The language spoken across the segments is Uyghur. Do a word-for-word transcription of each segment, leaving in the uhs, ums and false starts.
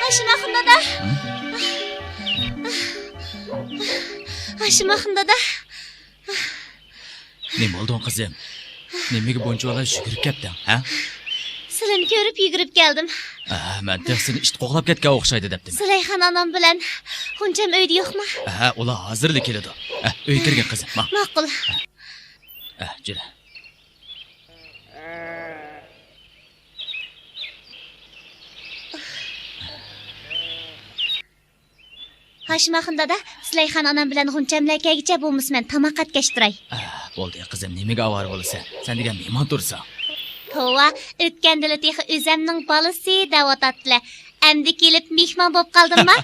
ھاشىم ئاخۇن دادا. ھاشىم ئاخۇن دادا. نېمە بولدۇڭ، قىزىم؟ نېمىگە بۇنچىۋالا يۈگۈرۈپ كەتتىڭ، ھە؟ سىلىنى كۆرۈپ يۈگۈرۈپ كەلدىم. ئە، مەن تېخى سېنى ئىت قوغلاپ كەتكەن ئوخشايدۇ دەپتىمەن. زۇلەيخان ئانام بىلەن غۇنچەم ئۆيدە يوقما؟ ھە، ئۇلار ھازىرلا كېلىدۇ. ھە، ئۆيگە كىرگىن، قىزىم، ماڭ. ماقۇل. ھە، جۈرە. ھاشىم ئاخۇن دادا، زۇلەيخان ئانام بىلەن غۇنچەملەر كەلگۈچە بولمىسا مەن تاماق ئەتكەشتۈرەي. ئە، بولدى قىزىم، نېمىگە ئاۋارە بولىسەن؟ سەن دېگەن مېھمان تۇرساڭ. توۋا، ئۆتكەندىلا تېخى ئۆزەمنىڭ بالىسى دەۋاتاتتىلە. ئەمدى كېلىپ مېھمان بولۇپ قالدىمما؟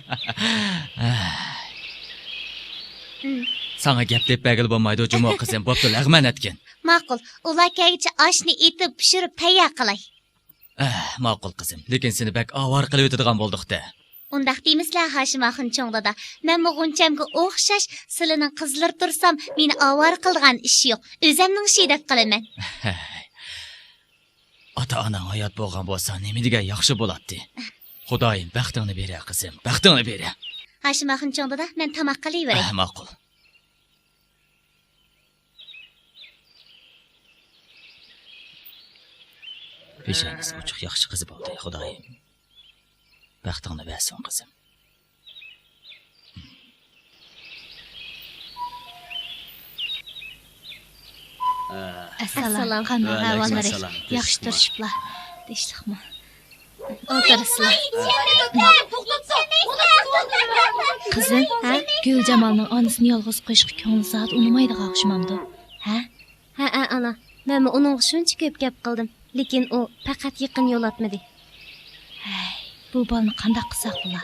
ساڭا گەپ دەپ بەرگىلى بولمايدۇ جۇمۇ قىزىم، بوپتۇ، لەغمەن ئەتكىن. ماقۇل، ئۇلار كەلگۈچە ئاشنى ئېتىپ پىشۇرۇپ تەييار قىلاي. ئە، ماقۇل قىزىم، لېكىن سېنى بەك ئاۋارە قىلىۋېتىدىغان بولدۇق-دە. ئۇنداق دېمىسىلە، ھاشىم ئاخۇن چوڭ دادا. مەنمۇ غۇنچەمگە ئوخشاش سىلىنىڭ قىزلىرى تۇرسام، مېنى ئاۋارە قىلىدىغان ئىش يوق. ئۆزەمنىڭ ئىشى دەپ قالىمەن. ئاتا-ئاناڭ ھايات بولغان بولسا، نېمە دېگەن ياخشى بولاتتى. خۇدايىم، بەختىڭنى بېرە، قىزىم، بەختىڭنى بېرە. ھاشىم ئاخۇن چوڭ دادا، مەن تاماق قىلىۋېرەي. ئە، ماقۇل. پېشانىسى ئوچۇق ياخشى قىز بولدى، خۇدايىم. بەختىڭنى بەرسۇن، قىزىم. ئەسسالام، ئەسسالام. قانداق ئەھۋاللىرى؟ ۋەئەلەيكۇم ئەسسالام. ياخشى تۇرۇشۇپلا. تىنچلىقمۇ؟ ئولتۇرىسىلا. قىزىم، ھە؟ گۈلجامالنىڭ ئانىسىنى يالغۇز قويۇشقا كۆڭلى زادى ئۇنىمايدىغان ئوخشىمامدۇ؟ ھە؟ ھەئە، ئانا. مەنمۇ ئۇنىڭغا شۇنچە كۆپ گەپ قىلدىم. لېكىن ئۇ پەقەت يېقىن يولاتمىدى. ھەي، بۇ بالىنى قانداق قىلساق بولا؟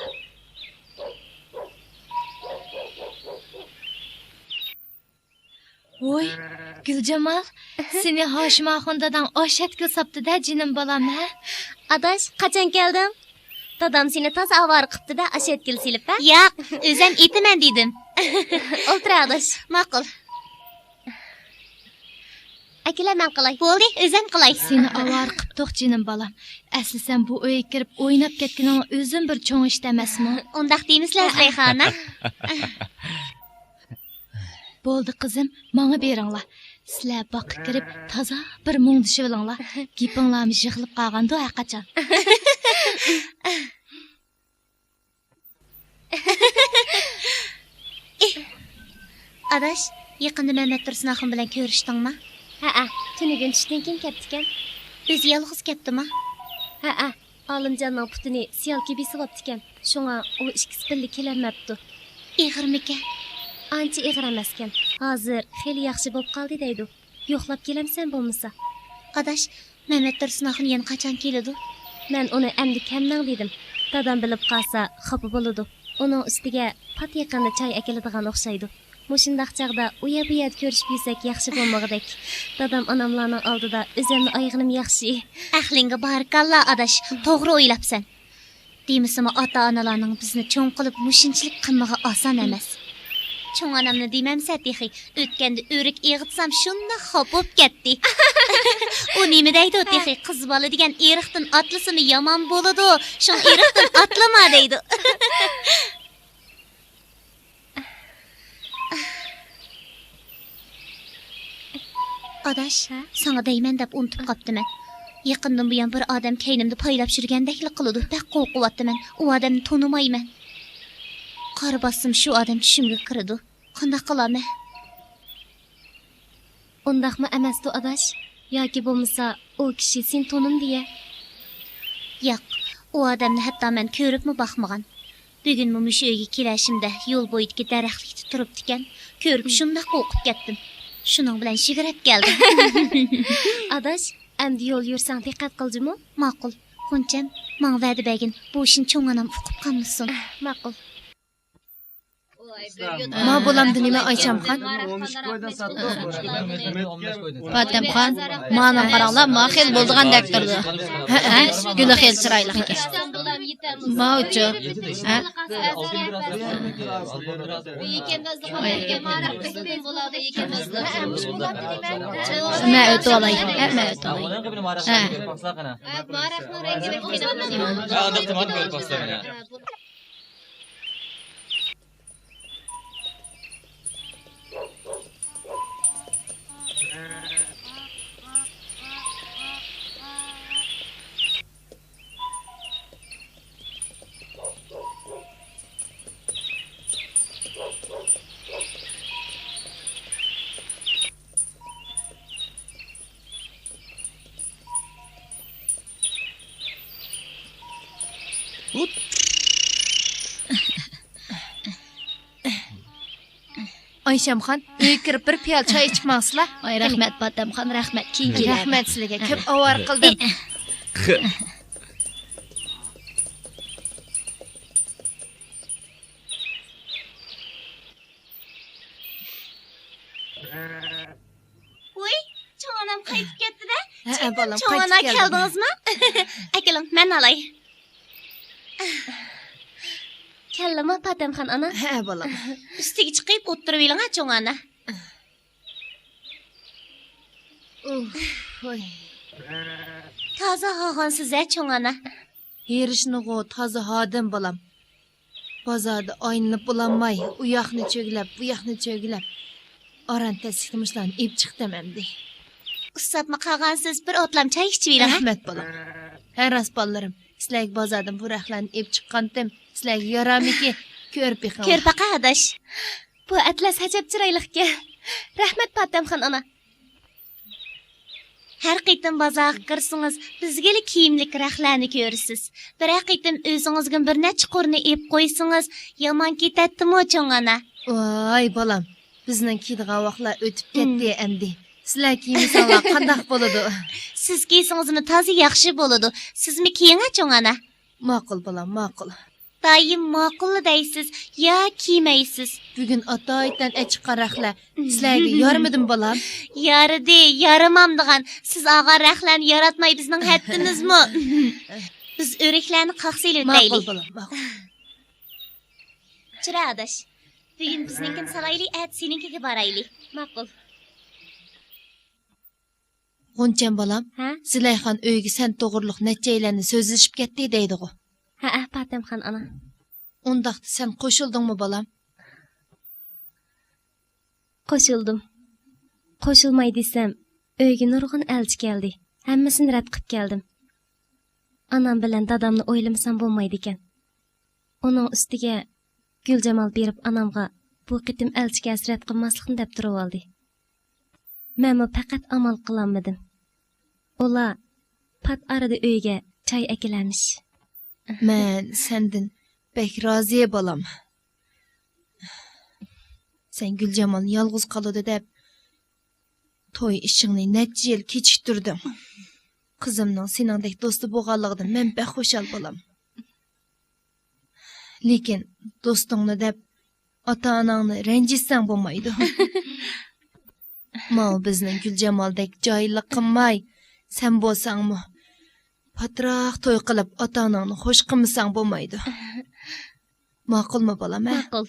ۋوي، گۈلجامال، سېنى ھاشىم ئاخۇن داداڭ ئاش ئەتكىلى ساپتۇ-دە، جېنىم بالام، ھە؟ ئاداش، قاچان كەلدىڭ؟ دادام سېنى تازا ئاۋارە قىپتۇ-دە، ئاش ئەتكىلى سېلىپ، ھە؟ ياق، ئۆزەم ئېتىمەن دېدىم. ئولتۇر، ئاداش. ماقۇل. ئەكېلە، مەن قىلاي. بولدى، ئۆزەم قىلاي. سېنى ئاۋارە قىپتۇق، جېنىم بالام. ئەسلى سەن بۇ ئۆيگە كىرىپ ئويناپ كەتكىنىڭنىڭ ئۆزىمۇ بىر چوڭ ئىش ئەمەسمۇ؟ ئۇنداق دېمىسىلە، زۇلەيخا ئانا. بولدى قىزىم، ماڭا بېرىڭلار. سىلەر باغقا كىرىپ تازا بىر مۇڭدىشىۋېلىڭلار. گېپىڭلارمۇ يىغىلىپ قالغاندۇ ھەرقاچان. ئاداش، يېقىندا مەمەت تۇرسۇن ئاخۇن بىلەن كۆرۈشتۈڭما؟ ھەئە، تۈنۈگۈن چۈشتىن كېيىن كەپتىكەن. ئۆزى يالغۇز كەپتىما؟ ھەئە. ئالىمجاننىڭ پۇتىنى سىيالكە بېسىۋاپتىكەن. شۇڭا ئۇ ئىككىسى بىللە كېلەلمەپتۇ. ئېغىرمىكەن؟ ئانچە ئېغىر ئەمەسكەن. ھازىر خېلى ياخشى بوپ قالدى دەيدۇ. يوقلاپ كېلەمسەن بولمىسا؟ ئاداش، مەمەت تۇرسۇن ئاخۇن يەنە قاچان كېلىدۇ؟ مەن ئۇنى ئەمدى كەلمەڭ دېدىم. دادام بىلىپ قالسا خاپا بولىدۇ. ئۇنىڭ ئۈستىگە پات يېقىندا چاي ئەكېلىدىغان ئوخشايدۇ. مۇشۇنداق چاغدا ئۇ يەر بۇ يەردە كۆرۈشۈپ يۈرسەك ياخشى بولمىغۇدەك. دادام ئاناملارنىڭ ئالدىدا ئۆزەمنى ئايىغىنىم ياخشى. ئەقلىڭگە بارىكاللا ئاداش، توغرا ئويلاپسەن. دېمىسىمۇ ئاتا-ئانىلارنىڭ بىزنى چوڭ قىلىپ مۇشۇنچىلىك قىلمىغى ئاسان ئەمەس. چوڭ ئانامنى دېمەمسە تېخى، ئۆتكەندە ئۆرۈك ئېغىتسام شۇنداق خاپا بولۇپ كەتتى. ئۇ نېمە دەيدۇ تېخى، قىز بالا دېگەن ئېرىقتىن ئاتلىسىمۇ يامان بولىدۇ، شۇڭا ئېرىقتىن ئاتلىما دەيدۇ. ئاداش، ھە؟ ساڭا دەيمەن دەپ ئۇنتۇپ قاپتىمەن. يېقىندىن بۇيان بىر ئادەم كەينىمدە پايلاپ يۈرگەندەكلا قىلىدۇ، بەك قورقۇۋاتىمەن. ئۇ ئادەمنى تونۇمايمەن. قارا باسسىمۇ شۇ ئادەم چۈشۈمگە كىرىدۇ. قانداق قىلامەن؟ ئۇنداقمۇ ئەمەستۇ، ئاداش؟ ياكى بولمىسا ئۇ كىشى سېنى تونۇمدىيە؟ ياق، ئۇ ئادەمنى ھەتتا مەن كۆرۈپمۇ باقمىغان. بۈگۈنمۇ مۇشۇ ئۆيگە كېلەشىمدە يول بويىدىكى دەرەخلىكتە تۇرۇپتىكەن. كۆرۈپ شۇنداق قورقۇپ كەتتىم. شۇنىڭ بىلەن شىگىرەپ كەلدىم. ئاداش، ئەمدى يول يۈرسەڭ دىققەت قىل جۇمۇ. ماقۇل. غۇنچەم، ماڭا ۋەدە بەرگىن، بۇ ئىشنى چوڭ ئانام ئۇقۇپ قالمىسۇن. ماقۇل. ما بۇلامدا نېمە، ئايشەمخان؟ پاتەمخان، مانا قاراڭلار، ما خېلى بولىدىغاندەك تۇرىدۇ. ھە، گۈلى خېلى چىرايلىق ئىكەن. ماۋۇچۇ. ھە؟ مەن ئۆتۈۋالاي. ھە، مەن ئۆتۈۋالاي. ھە. ئايشەمخان، ئۆيگە كىرىپ بىر پىيالە چاي ئىچىپ ماڭسىلا. ۋاي، رەھمەت، پاتەمخان، رەھمەت. كېيىن كېلەرمەن. رەھمەت سىلىگە، كۆپ ئاۋارە قىلدىم. ۋۇي، چوڭ ئانام قايتىپ كەتتى-دە. ھەئە، بالام، چوڭ ئانا، كەلدىڭىزمۇ؟ ئەكېلىڭ، مەن ئالاي. كەلدىمۇ، پاتەمخان ئانا؟ ھەئە، بالام. ئۈستىگە چىقىپ ئولتۇرۇۋېلىڭ، چوڭ ئانا. ئۇھ، ۋاي. تازا ھاغانسىز-ھە، چوڭ ئانا. ھېرىشنىغۇ تازا ھادىم، بالام. بازاردا ئايلىنىپ بولالماي، ئۇ ياقنى چۆگىلەپ، بۇ ياقنى چۆگىلەپ، ئاران تەسلىكتە مۇشۇلارنى ئېلىپ چىقتىم ئەمدى. ئۇسساپمۇ قالغانسىز، بىر ئوتلام چاي ئىچىۋېلىڭ، ھە؟ رەھمەت، بالام. ھە، راست، بالىلىرىم. سىلەرگە بازاردىن بۇ رەختلەرنى ئېلىپ چىققانتىم. سىلەرگە يارارمىكىن؟ كۆرۈپ بېقىڭلار. كۆرۈپ باقاي، ئاداش. بۇ ئەتلەس ئەجەب چىرايلىقكەن. رەھمەت، پاتەمخان ئانا. ھەر قېتىم بازارغا كىرسىڭىز، بىزگىلا كىيىملىك رەختلەرنى كۆرىسىز. بىرەر قېتىم ئۆزىڭىزگىمۇ بىر نەچچە قۇرنى ئېلىپ قويسىڭىز، يامان كېتەتتىمۇ، چوڭ ئانا؟ ۋاي، بالام، بىزنىڭ كىيىدىغان ۋاقىتلار ئۆتۈپ كەتتى ئەمدى. سىلەر كىيمىسەڭلار قانداق بولىدۇ؟ سىز كىيسىڭىزمۇ تازا ياخشى بولىدۇ. سىزمۇ كىيىڭ، چوڭ ئانا. ماقۇل، بالام، ماقۇل. دائىم ماقۇللا دەيسىز يا كىيمەيسىز. بۈگۈن ئاتايىتەن ئەچىققان رەخلە سىلەرگە يارىمىدىمۇ، بالام؟ يارىدى، يارىمامدىغان. سىز ئالغان رەخلەرنى ياراتماي بىزنىڭ ھەددىمىزمۇ؟ بىز ئۆرۈكلەرنى قاقسا ئېلىۋېتەيلى. ماقۇل، بالام، ماقۇل. چىراي ئاداش، بۈگۈن بىزنىڭكىنى سالايلى، ئەتە سېنىڭكىگە بارايلى. ماقۇل. غۇنچەم بالام، ھە؟ زىلەيخان ئۆيگە سەن توغرۇلۇق نەچچەيلەننى سۆزلىشىپ كەتتى دەيدىغۇ. ھەئە، پاتەمخان ئانا. ئۇنداقتا سەن قوشۇلدۇڭمۇ، بالام؟ قوشۇلدۇم. قوشۇلماي دېسەم، ئۆيگە نۇرغۇن ئەلچى كەلدى. ھەممىسىنى رەت قىپ كەلدىم. ئانام بىلەن دادامنى ئويلىمىسام بولمايدىكەن. ئۇنىڭ ئۈستىگە گۈلجامال بېرىپ ئانامغا بۇ قېتىم ئەلچىگە ھەسرەت قىلماسلىقنى دەپ تۇرۇۋالدى. مەنمۇ پەقەت ئامال قىلالمىدىم. ئۇلار پات ئارىدا ئۆيگە چاي ئەكېلەرمىش. مەن سەندىن بەك رازى، بالام. سەن گۈلجامالنى يالغۇز قالىدۇ دەپ، توي ئىشىڭنى نەچچە يىل كېچىكتۈردۈڭ. قىزىمنىڭ سېنىڭدەك دوستى بولغانلىقىدىن مەن بەك خۇشال، بالام. لېكىن دوستۇڭنى دەپ ئاتا-ئاناڭنى رەنجىتسەڭ بولمايدۇ. ماۋۇ بىزنىڭ گۈلجامالدەك جاھىللىق قىلماي، سەن بولساڭمۇ پاتراق توي قىلىپ ئاتا-ئاناڭنى خوش قىلمىساڭ بولمايدۇ. ماقۇلمۇ، بالام، ھە؟ ماقۇل.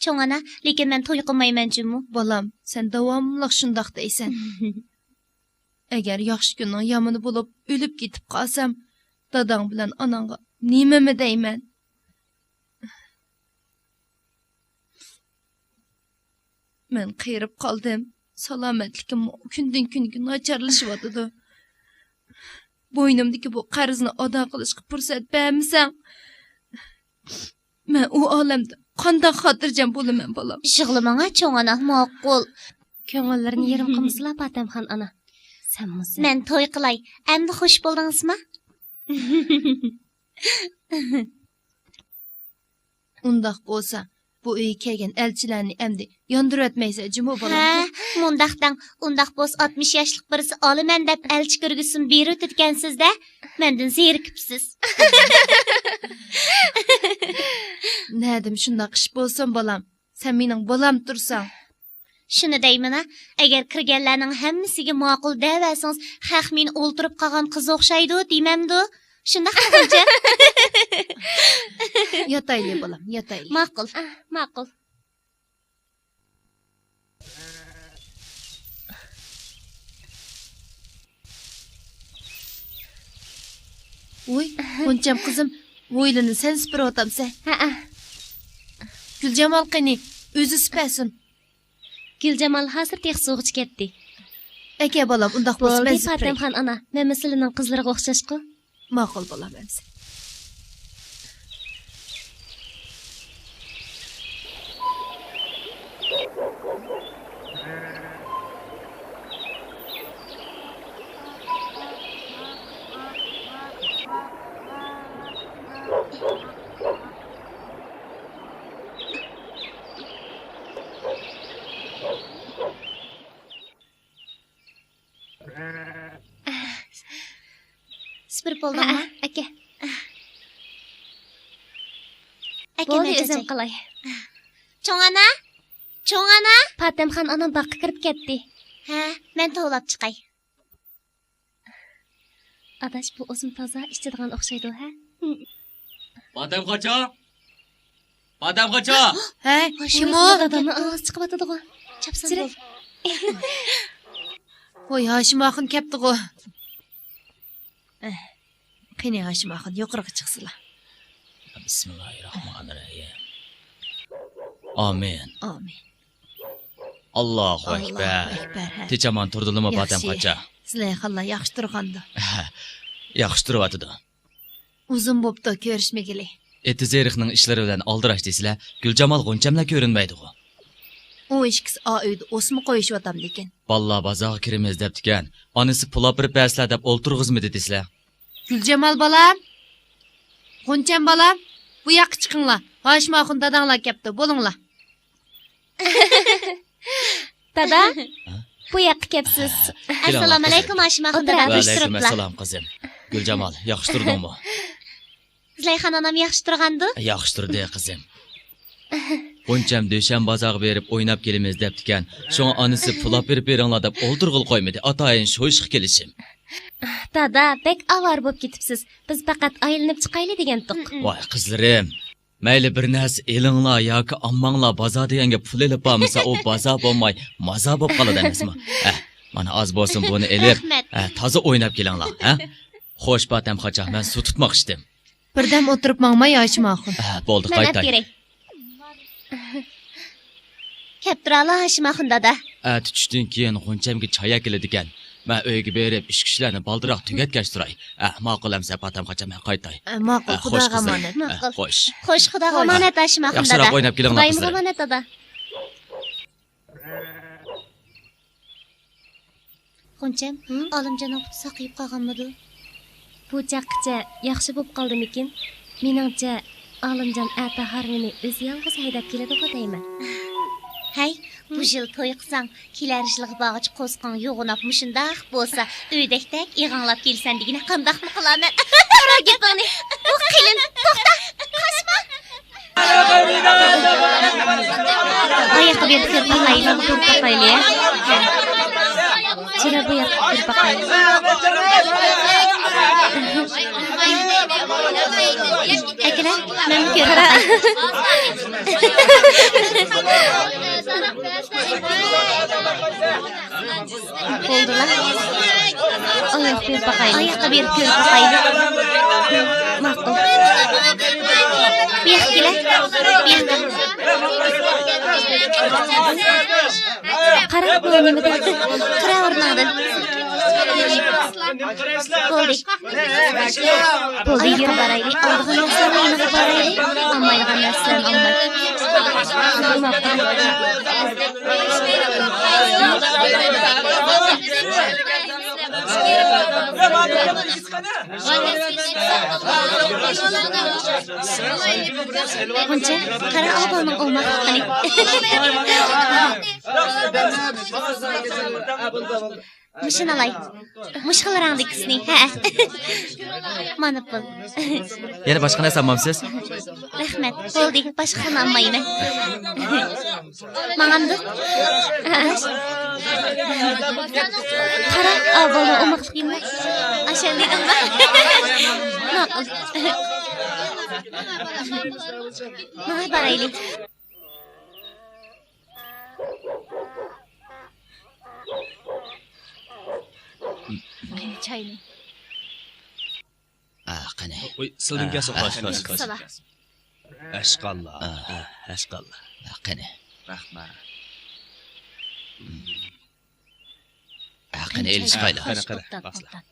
چوڭ ئانا، لېكىن مەن توي قىلمايمەن جۇمۇ. بالام، سەن داۋاملىق شۇنداق دەيسەن. ئەگەر ياخشى كۈننىڭ يامىنى بولۇپ ئۆلۈپ كېتىپ قالسام، داداڭ بىلەن ئاناڭغا نېمىمۇ دەيمەن؟ مەن قېرىپ قالدىم. سالامەتلىكىممۇ كۈندىن-كۈنگە ناچارلىشىۋاتىدۇ. بوينۇمدىكى بۇ قەرزنى ئادا قىلىشقا پۇرسەت بەرمىسەڭ، مەن ئۇ ئالەمدە قانداق خاتىرجەم بولىمەن، بالام؟ يىغلىماڭا، چوڭ ئانا، ماقۇل. كۆڭۈللىرىنى يېرىم قىلمىسىلا، پاتەمخان ئانا. سەنمۇ سەن. مەن توي قىلاي. ئەمدى خوش بولدىڭىزمۇ؟ ئۇنداق بولسا، بۇ ئۆيگە كەلگەن ئەلچىلەرنى ئەمدى ياندۇرۇۋەتمەيسەن جۇمۇ، بالام؟ ھە، مۇنداق دەڭ، ئۇنداق بولسا ئاتمىش ياشلىق بىرسى ئالىمەن دەپ ئەلچى كىرگۈزسىمۇ بېرىۋېتىدىكەنسىز-دە، مەندىن زېرىكىپسىز. نەدىم شۇنداق ئىش بولسۇن، بالام. سەن مېنىڭ بالام تۇرساڭ. شۇنى دەيمەن-ھە، ئەگەر كىرگەنلەرنىڭ ھەممىسىگە ماقۇل دەۋەرسىڭىز، خەق مېنى ئولتۇرۇپ قالغان قىز ئوخشايدۇ دېمەمدۇ؟ شۇنداقمۇ غۇنچە؟ ياتايلى، بالام، ياتايلى. ماقۇل، ماقۇل. ۋوي، غۇنچەم قىزىم، ھويلىنى سەن سۈپۈرۈۋاتامسەن؟ ھەئە. گۈلجامال قېنى، ئۆزى سۈپەرسۇن. گۈلجامال ھازىر تېخى سۇغىچە كەتتى. ئەكە، بالام، ئۇنداق بولسا مەن سۈپۈرەي. بولدى، پاتەمخان ئانا، مەن سىلىنىڭ قىزلىرىغا ئوخشاشقۇ. ماقۇل، بالام، ئەمىسە. سۈپۈرۈپ بولدۇڭمۇ؟ ھە، ئەكە. ئەكە، بولدى، مەن ئۆزۈم چاچاي. قىلاي. چوڭ ئانا! چوڭ ئانا! پاتەمخان ئانام باغقا كىرىپ كەتتى. ھە، مەن توۋلاپ چىقاي. ئاداش، بۇ ئوزۇم تازا ئىچىدىغان ئوخشايدۇ، ھە؟ پاتەم قاچا! پاتەم قاچا! ھە، كىم ئۇ؟ دادامنىڭ ئاۋازى چىقىۋاتىدىغۇ. چاپسان بول. ۋاي، ھاشىم ئاخۇن كەپتىغۇ. قېنى، ھاشىم ئاخۇن يۇقىرىغا چىقسىلا. بىسمىللاھىررەھمانىررەھىم. ئامىن. ئامىن. ئاللاھۇ ئەكبەر. ئاللاھۇ ئەكبەر، ھە. تىنچ-ئامان تۇردىلىمۇ، ياخشى. پاتەم قاچا؟ زۇلەيخانلار ياخشى تۇرغاندۇ؟ ھە، ياخشى تۇرۇۋاتىدۇ. ئۇزۇن بوپتۇ كۆرۈشمىگىلى. ئېتىز-ئېرىقنىڭ ئىشلىرى بىلەن ئالدىراش دېسىلە، گۈلجامال غۇنچەملا كۆرۈنمەيدىغۇ. ئۇ ئىككىسى ئا ئۆيدە ئوسما قويۇشۇۋاتامدىكىن. بالىلار بازارغا كىرىمىز دەپتىكەن. ئانىسى پۇل ئاپىرىپ بەرسىلە دەپ ئولتۇرغۇزمىدى دېسىلە. گۈلجامال بالام! غۇنچەم بالام! بۇ ياققا چىقىڭلار. ھاشىم ئاخۇن داداڭلار كەپتۇ. بولۇڭلار. دادا، ھە؟ بۇ ياققا كەپسىز. ھە، كېلىڭلار، ئەسسالامۇئەلەيكۇم، قىزىم. ھاشىم ئاخۇن دادا. ۋەئەلەيكۇم ئەسسالام، قىزىم. گۈلجامال، ياخشى تۇردۇڭمۇ؟ زۇلەيخان ئانام ياخشى تۇرغاندۇ؟ ياخشى تۇردى، قىزىم. غۇنچەم دۈشەنبە بازارغا بېرىپ ئويناپ كېلىمىز دەپتىكەن. شۇڭا ئانىسى پۇل ئاپىرىپ بېرىڭلار دەپ ئولتۇرغىلى قويمىدى. ئاتايىن شۇ ئىشقا كېلىشىم. دادا، بەك ئاۋارە بولۇپ كېتىپسىز. بىز پەقەت ئايلىنىپ چىقايلى دېگەنتۇق. ۋاي، قىزلىرىم. مەيلى بىر نەرسە ئېلىڭلار ياكى ئالماڭلار، بازار دېگەنگە پۇل ئېلىپ بارمىسا، ئۇ بازار بولماي، مازار بولۇپ قالىدۇ ئەمەسمۇ؟ ھە، مانا ئاز بولسۇن بۇنى ئېلىپ، رەھمەت. ھە، تازا ئويناپ كېلىڭلار، ھە؟ خوش، پاتەم قاچا، مەن سۇ تۇتماقچىدىم. بىردەم ئولتۇرۇپ ماڭماي، ھاشىم ئاخۇن. ھە، بولدى، مەن ئەپ قايتاي. بېرەي. كەپ تۇرالا، ھاشىم ئاخۇن دادا. ئەتە چۈشتىن كېيىن غۇنچەمگە چاي ئەكېلىدىكەن. مەن ئۆيگە بېرىپ، ئىش-كۈچلەرنى بالدۇرراق تۈگەتكەچ تۇراي. ئە، ماقۇل ئەمىسە، پاتەم قاچا، مەن قايتاي. ئە، ماقۇل، ئە، خوش خۇداغا قىزىم. ئامانەت. ئە، ماقۇل. خوش. خوش، خۇداغا ئامانەت، ھاشىم ئاخۇن دادا. ياخشىراق ئويناپ كېلىڭلار، قىزلىرىم. خۇدايىمغا ئامانەت، دادا. غۇنچەم، ھىم؟ ئالىمجاننىڭ پۇتى ساقىيىپ قالغانمىدۇ؟ بۇ چاغقىچە ياخشى بوپ قالدىمىكىن؟ مېنىڭچە، ئالىمجان ئەتە ھارۋىنى ئۆزى يالغۇز ھەيدەپ كېلىدىغۇ دەيمەن. ھەي، بۇ يىل توي قىلساڭ، كېلەر يىلغا بارغۇچە قورسىقىڭ يوغىناپ مۇشۇنداق بولسا، ئۆدەكتەك ئېغىڭلاپ كېلىسەن دېگىنە، قانداقمۇ قىلارمەن؟ قارا گېپىڭنى. ئۇ قېلىن، توختا، قاچما. ئاياققا بېرىپ كۆرۈپ باقايلى. كۆرۈپ باقايلى. چىرا بۇ ياققا كۆرۈپ باقايلى. ئەكىلە، مەنمۇ كۆرۈپ باقاي. بولدىلا. ئاياققا بېرىپ كۆرۈپ باقايلى. ئاياققا بېرىپ كۆرۈپ باقايلى. ماقۇل. بۇ ياققا كېلە. بۇ ياققا. قارا، بۇ نېمە دەيدۇ؟ قارا ئورنۇڭدىن. بولدى. بولدى، يۈرۈپ بارايلى. ئالىدىغان نەرسىلەرنى يېنىغا بارايلى. ئالمايدىغان نەرسىلەرنى ئالماي. غۇنچە، قارا ئاۋۇ بالىنىڭ ئوماقلىقىنى. مۇشۇنى ئالاي. مۇشۇ خىل رەڭدىكىسىنى. ھە. مانا پۇل. يەنە باشقا نەرسە ئالمامسىز؟ رەھمەت. بولدى، باشقىسىنى ئالمايمەن. ماڭامدۇ؟ قارا، ئا، بولدى، ئوماقلىق يېمە. ئاشۇ دېدىڭمۇ؟ ماقۇل. ماڭا بارايلى. قېنى، چاينى. ئا، قېنى. ئوي، سىلدىن كەلسۇن، ئا، قاش، قاش، قاش. سالا. ئەشقاللا. ئا. ئا، ئەشقاللا. ئا، قېنى. رەھمەت. ئا، قېنى، ئېلىشقايلا. قېنى، قېنى، ئوبدان، باسلا. ئوبدان.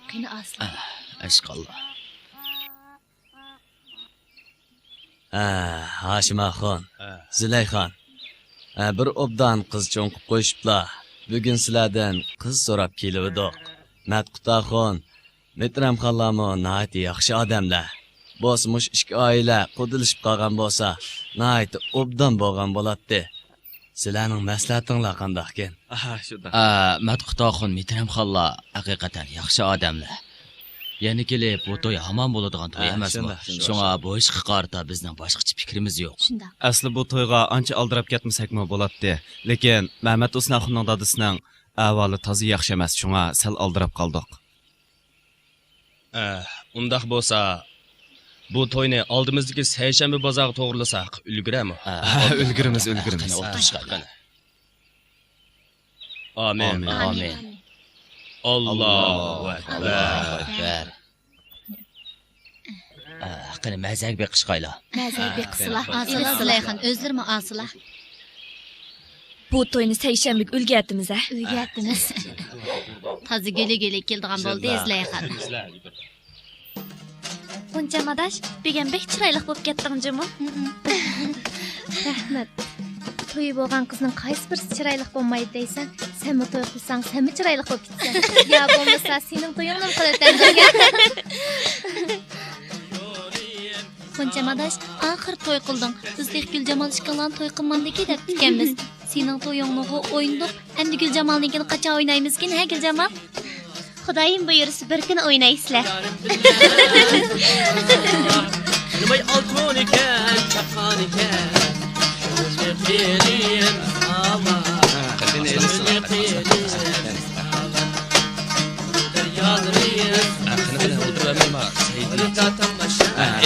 قېنى ئاسلا. ئا، ئەشقاللا. ھە، ھاشىم ئاخۇن، ھە. زۇلەيخان. ھە، بىر ئوبدان قىز چوڭ قىپ قويۇشۇپلا، بۈگۈن سىلەردىن قىز سوراپ كېلىۋىدۇق. مەتقۇت ئاخۇن، مېترەمخانلارمۇ ناھايىتى ياخشى ئادەملەر. بولسا مۇشۇ ئىككى ئائىلە قۇدىلىشىپ قالغان بولسا، ناھايىتى ئوبدان بولغان بولاتتى. سىلەرنىڭ مەسلىھەتىڭلار قانداقكەن؟ ئاھا، شۇنداق. ئا، مەتقۇت ئاخۇن، مېترەمخانلار ھەقىقەتەن ياخشى ئادەملەر. يەنە كېلىپ، بۇ توي ھامان بولىدىغان توي ھە، ئەمەسمۇ؟ شۇنداق، شۇنداق. شۇڭا بۇ ئىشقا قارىتا بىزنىڭ باشقىچە پىكرىمىز يوق. شۇنداق. ئەسلى بۇ تويغا ئانچە ئالدىراپ كەتمىسەكمۇ بولاتتى. لېكىن مەمەت ھۇسنى ئاخۇننىڭ دادىسىنىڭ ئەھۋالى تازا ياخشى ئەمەس، شۇڭا سەل ئالدىراپ قالدۇق. ئە، ئۇنداق بولسا، بۇ توينى ئالدىمىزدىكى سەيشەنبە بازارغا توغرىلىساق، ئۈلگۈرەرمۇ؟ ئە، ئۈلگۈرىمىز، ئۈلگۈرىمىز. قېنى، ئولتۇرۇشقا. ئامىن. ئامىن. ئامىن. ئاللاھۇ ئەكبەر. ئاللاھۇ ئەكبەر. ئە، قېنى، مەزەگە بېقىشقايلا. مەزەگە بېقىسىلا. ئاسىلا، زۇلەيخان، ئۆزلىرىمۇ ئاسىلا. بۇ توينى سەيشەنبىگە ئۈلگەرتىمىز، ھە؟ ئۈلگەرتىمىز. تازا گۈلى گۈلى كېلىدىغان بولدى، زۇلەيخان. غۇنچەم ئاداش، بۈگۈن بەك چىرايلىق بولۇپ كەتتىڭ جۇمۇ. رەھمەت. تويى بولغان قىزنىڭ قايسى بىرسى چىرايلىق بولمايدۇ دەيسەن؟ سەنمۇ توي قىلساڭ، سەنمۇ چىرايلىق بولۇپ كېتىسەن. يا بولمىسا، سېنىڭ تويۇڭنىمۇ قىلىۋېتەمدىكىن. غۇنچەم ئاداش، ئاخىر توي قىلدىڭ. بىز تېخى گۈلجامال ئىككىڭلارنى توي قىلمامدىكى دەپتىكەنمىز. سېنىڭ تويۇڭنىغۇ ئوينىدۇق. ئەمدى گۈلجامالنىڭكىنى قاچان ئوينايمىزكىن، ھە گۈلجامال؟ خۇدايىم بۇيرۇسا بىر كۈنى ئوينايسىلەر. نېماي ئالتۇن ئىكەن، چاققان ئىكەن.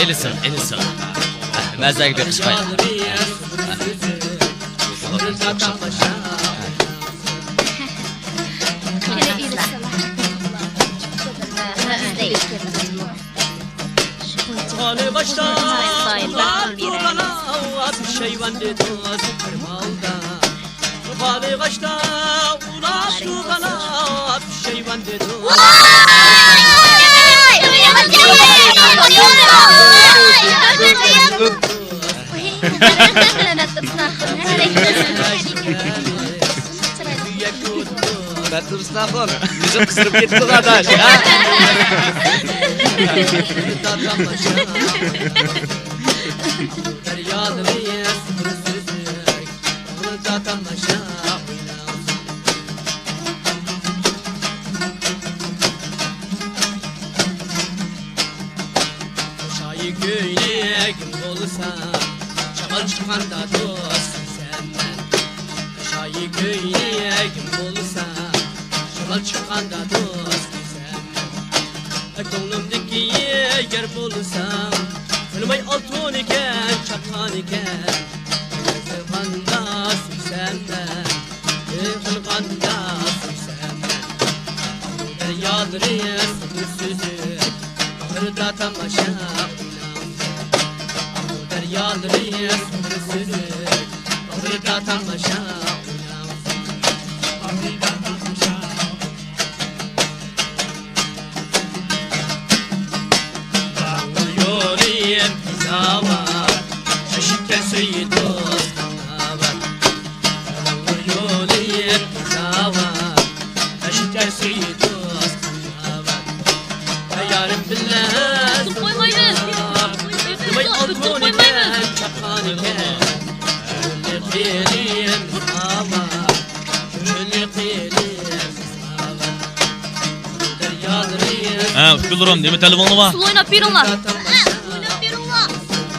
ئېلىسىڭ، ئېلىسىڭ. مەزەگە بېقىشقاي. قېنى باشتا ئۇلار تۇرغانا پۇشايمان دېدۇ قىرمالدا. قالىغاچتا ئۇلار تۇغانا پۇشايمان دېدۇ. مەتۇرسۇن ئاخۇن، يۈزى قىزىرىپ كېتىپتۇ ئاداش، ھە؟ شايى كۆينەك بولسا، شامال چىققاندا دوستۇم سەن مەن. شايى كۆينەك بولسا، شامال چىققاندا دوستۇم سەن مەن. كۆڭلۈمدىكى يار بولساڭ، تىنماي ئالتۇن ئىكەن، چاققان ئىكەن. قىزىغاندا سۆيسەم مەن، يىغلىغاندا سۆيسەم مەن. دەريالىرى سۈزۈك، باغرىدا تاماشا ئويناڭ. دەريالىرى سۈزۈك، باغرىدا تاماشا ئويناڭ. يولى يېتىزاۋات، ئىشىككە سۆيىدۇ ساۋات. يولى يېتىزاۋات، ئىشىككە سۆيىدۇ ساۋات. ئۆتۈپ قويمايمىز. ئۆتۈپ قويمايمىز. ھە، ئۇكىلىرىم، نېمە تەلىپىڭلار بار؟ سۇلۇ ئويناپ بېرىڭلار.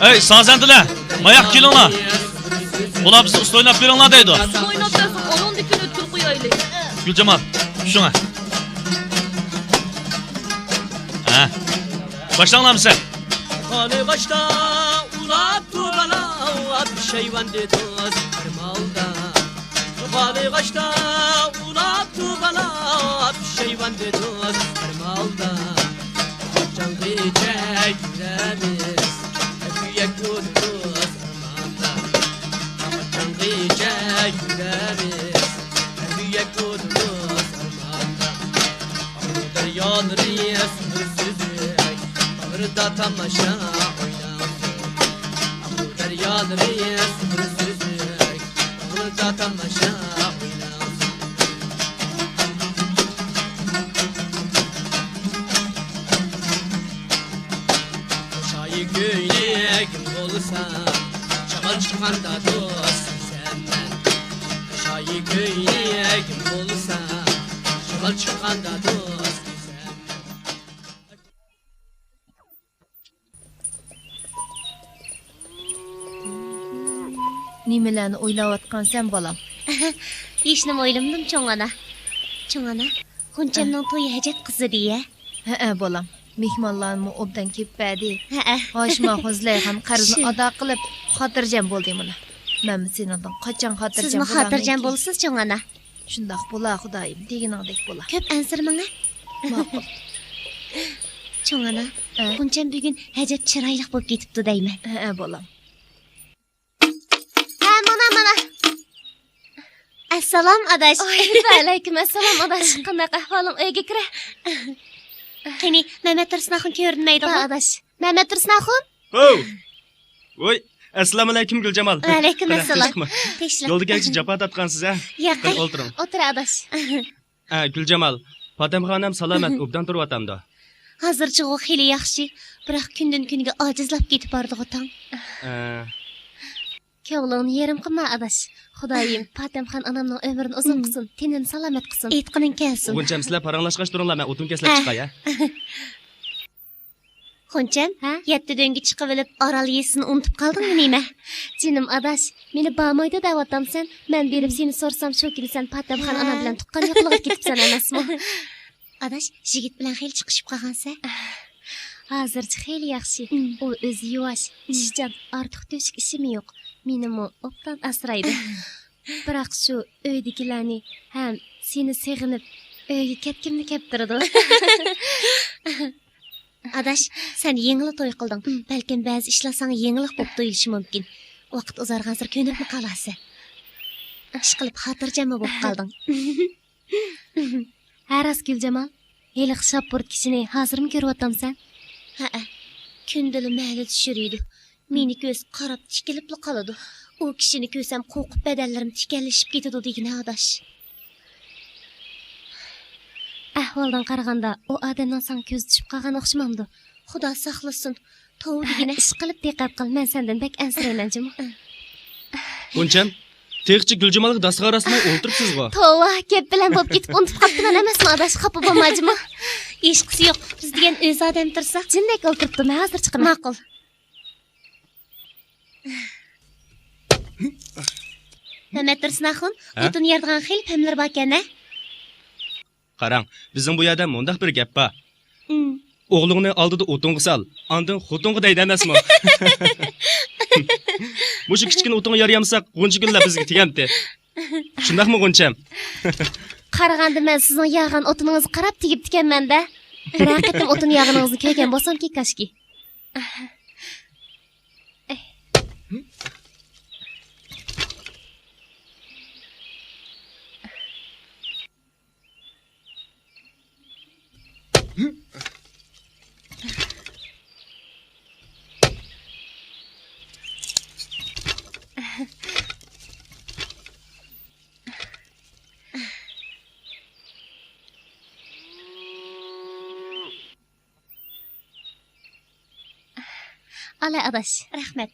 ئەي، سازەندىلەر، ماياققا كېلىڭلار. بۇلار بىزگە ئۇسسۇل ئويناپ بېرىڭلار دەيدۇ. ئۇسسۇل ئويناپ بەرسۇڭ، ئۇنىڭدىن كېيىن ئۆتكىلى قويايلى. گۈلجامال، چۈشۈڭە. ھە. باشلاڭلامسەن؟ يۇقىرى ئاغاچتا ئۇلاپتۇ بالا، پېشايۋان دېدى بىر مالدا. يۇقىرى ئاغاچتا ئۇلاپتۇ بالا، پېشايۋان دېدى بىر مالدا. قاچانغىچە يۈرەمىز، كۆيەك تۇتىمىز ئارماندا. قاچانغىچە يۈرەمىز، كۆيەك تۇتىمىز ئارماندا. ئاقۇ دەريالىرى سۇلۇ سۈزۈك، باغرىدا تاماشا ئويناڭ. ئاقۇ دەريالىرى سۇلۇ سۈزۈك، باغرىدا تاماشا ئويناڭ. شايى كۆينەك بولسا، شامال چىققاندا دوست سۆيسەم مەن. شايى كۆينەك بولسا، شامال چىققاندا دوست سۆيسەم مەن. نېمىلەرنى ئويلاۋاتقانسەن، بالام؟ ھېچنېمە ئويلىمىدىم، چوڭ ئانا. چوڭ ئانا، غۇنچەمنىڭ تويى ھەجەپ قىزىدى يە. ھەئە، بالام. مېھمانلارمۇ ئوبدان كېلىپ بەردى. ھەئە. ھاشىم ئاخۇن زۇلەيخان قەرزنى شۇ. ئادا قىلىپ، خاتىرجەم بولدى مانا. مەنمۇ سېنىڭدىن قاچان خاتىرجەم سىزمۇ بولارمەنكىن؟ خاتىرجەم بولىسىز، چوڭ ئانا. شۇنداق بولا، خۇدايىم، دېگىنىڭدەك بولا. كۆپ ئەنسىرىمەڭ ھە. ماقۇل. چوڭ ئانا، ئە؟ غۇنچەم بۈگۈن ھەجەپ چىرايلىق بولۇپ كېتىپتۇ دەيمەن. ھەئە، بالام. ھە، مانا، مانا. ئەسسالام، ئاداش. ۋەئەلەيكۇم ئەسسالام، ئاداش. قانداق ئەھۋالىڭ؟ ئۆيگە كىرە. قېنى، مەمەت تۇرسۇن ئاخۇن كۆرۈنمەيدىغۇ؟ بار، ئاداش. مەمەت تۇرسۇن ئاخۇن؟ ھو! ۋوي، ئەسسالامۇئەلەيكۇم، گۈلجامال. ۋەئەلەيكۇم قېنى، ئەسسالام. تىنچلىقمۇ؟ تىنچلىق. يولدا كەلگۈچە جاپا تارتقانسىز ھە؟ ياق. قېنى، ئولتۇرۇڭ. ئولتۇر، ئاداش. ھە، گۈلجامال، پاتەمخانەم سالامەت، ئوبدان تۇرۇۋاتامدۇ؟ ھازىرچىغۇ خېلى ياخشى، بىراق كۈندىن-كۈنگە ئاجىزلاپ كېتىپ بارىدىغۇ تاڭ. ئە. كۆڭلۈڭنى يېرىم قىلما، ئاداش. خۇدايىم پاتەمخان ئانامنىڭ ئۆمرىنى ئۇزۇن قىلسۇن، تېنىنى سالامەت قىلسۇن. ئېيتقىنىڭ كەلسۇن. غۇنچەم، سىلەر پاراڭلاشقاچ تۇرۇڭلار، مەن ئوتۇن كەسلەپ ھە. چىقاي ھە. غۇنچەم، ھە؟ يەتتە دۆڭگە چىقىۋېلىپ ئارال يېزىسىنى ئۇنتۇپ قالدىڭمۇ نېمە؟ جېنىم ئاداش، مېنى بارمايدۇ دەۋاتامسەن؟ مەن بېرىپ سېنى سورىسام، شۇ كۈنى سەن پاتەمخان ئانا بىلەن تۇغقان ياقىلىقىغا كېتىپسەن ئەمەسمۇ؟ ئاداش، يىگىت بىلەن خېلى چىقىشىپ قالغانسەن؟ ھازىرچە خېلى ياخشى. ئۇ ئۆزى يۇۋاش، ئىشچان، ئارتۇق تۆشۈك ئىشىمۇ يوق. مېنىمۇ ئوبدان ئاسرايدۇ. بىراق شۇ ئۆيدىكىلەرنى ھەم سېنى سېغىنىپ ئۆيگە كەتكۈممۇ كەپ تۇرىدۇ. ئاداش، سەن يېڭىلا توي قىلدىڭ. بەلكىم بەزى ئىشلار ساڭا يېڭىلىق بولۇپ تۇيۇلۇشى مۇمكىن. ۋاقىت ئۇزارغانسېرى كۆنۈپمۇ قالارسەن. ئىشقىلىپ خاتىرجەممۇ بولۇپ قالدىڭ. ھە راست، گۈلجامال، ھېلىقى شاپپۇرت كىشىنى ھازىرمۇ كۆرۈۋاتامسەن؟ ھەئە، كۈندىلا مەھەللىدە يۈرىدۇ. مېنى كۆرسە قاراپ تىكىلىپلا قالىدۇ. ئۇ كىشىنى كۆرسەم قورقۇپ بەدەنلىرىم تىكەنلىشىپ كېتىدۇ دېگىنە ئاداش. ئەھۋالدىن قارىغاندا ئۇ ئادەمنىڭ ساڭا كۆزى چۈشۈپ قالغان ئوخشىمامدۇ؟ خۇدا ساقلىسۇن. توۋا دېگىنە. ئىشقىلىپ دىققەت قىل، مەن سەندىن بەك ئەنسىرەيمەن جۇمۇ. غۇنچەم، تېخىچە گۈلجامالغا داستىخان راسلىماي ئولتۇرۇپسىزغۇ؟ توۋا، گەپ بىلەن بولۇپ كېتىپ ئۇنتۇپ قاپتىمەن ئەمەسمۇ ئاداش، خاپا بولما جۇمۇ. ھېچقىسى يوق، بىز دېگەن ئۆز ئادەم تۇرسا. جىندەك ئولتۇرۇپتۇ، مەن ھازىر چىقىمەن. ماقۇل. مەمەت تۇرسۇن ئاخۇن، ھە؟ ئوتۇن يەرىدىغان خېلى پەملىرى باركەن ھە؟ قاراڭ، بىزنىڭ بۇ يەردە مۇنداق بىر گەپ بار. ئوغلۇڭنى ئالدىدا ئوتۇنغا سال، ئاندىن خوتۇنغا دەيدۇ ئەمەسمۇ؟ مۇشۇ كىچىككىنە ئوتۇنغا يار يامىساق، غۇنچە گۈللەر بىزگە تېگەمتى. شۇنداقمۇ، غۇنچەم؟ قارىغاندا مەن سىزنىڭ ياغان ئوتۇنىڭىزغا قاراپ تېگىپتىكەنمەن-دە. بىرەر قېتىم ئوتۇن ياغىنىڭىزنى كۆرگەن بولسامكى كاشكى. ئالا، ئاداش. رەھمەت.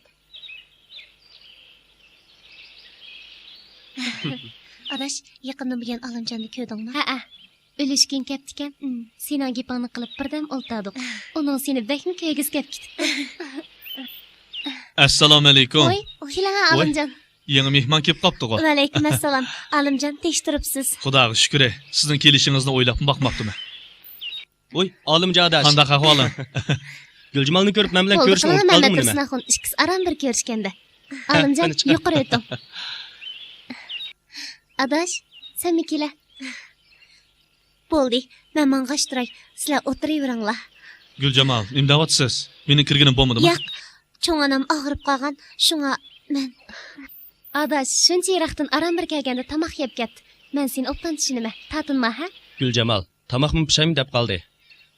ئاداش، يېقىندىن بۇيان ئالىمجاننى كۆردۈڭمۇ؟ ھەئە. ئۈلۈشكۈن كەپتىكەن. ئىم. سېنىڭ گېپىڭنى قىلىپ بىردەم ئولتۇردۇق. ئۇنىڭ سېنى بەكمۇ كۆرگۈسى كەپ كېتىپتۇ. ئەسسالامۇئەلەيكۇم. ۋاي، كېلىڭە، ۋاي، ئالىمجان. يېڭى مېھمان كېلىپ قاپتىغۇ. ۋەئەلەيكۇم ئەسسالام. ئالىمجان، تىنچ تۇرۇپسىز؟ خۇداغا شۈكرى، سىزنىڭ كېلىشىڭىزنى ئويلاپمۇ باقماپتىمەن. ۋوي، ئالىمجان ئاداش. قانداق ئەھۋالىڭ؟ گۈلجامالنى كۆرۈپ، مەن بىلەن كۆرۈشنى ئۇنتۇپ قالدىڭمۇ نېمە؟ تۇرسۇنئاخۇن، ئىككىسى ئاران بىر كۆرۈشكەندە. ھە، ئالىمجان، قېنى چىق. يۇقىرى ئۆتۈڭ. ئاداش، سەنمۇ كېلە. بولدى، مەن ماڭغاچ تۇراي، سىلەر ئولتۇرۇۋېرىڭلار. گۈلجامال، نېمە دەۋاتىسىز؟ مېنىڭ كىرگىنىم بولمىدىمۇ؟ ياق، چوڭ ئانام ئاغرىپ قالغان، شۇڭا مەن. ئاداش، شۇنچە يىراقتىن ئاران بىر كەلگەندە تاماق يەپ كەت. مەن سېنى ئوبدان چۈشىنىمەن. تارتىنما، ھە؟ گۈلجامال، تاماقمۇ پىشايمۇ دەپ قالدى.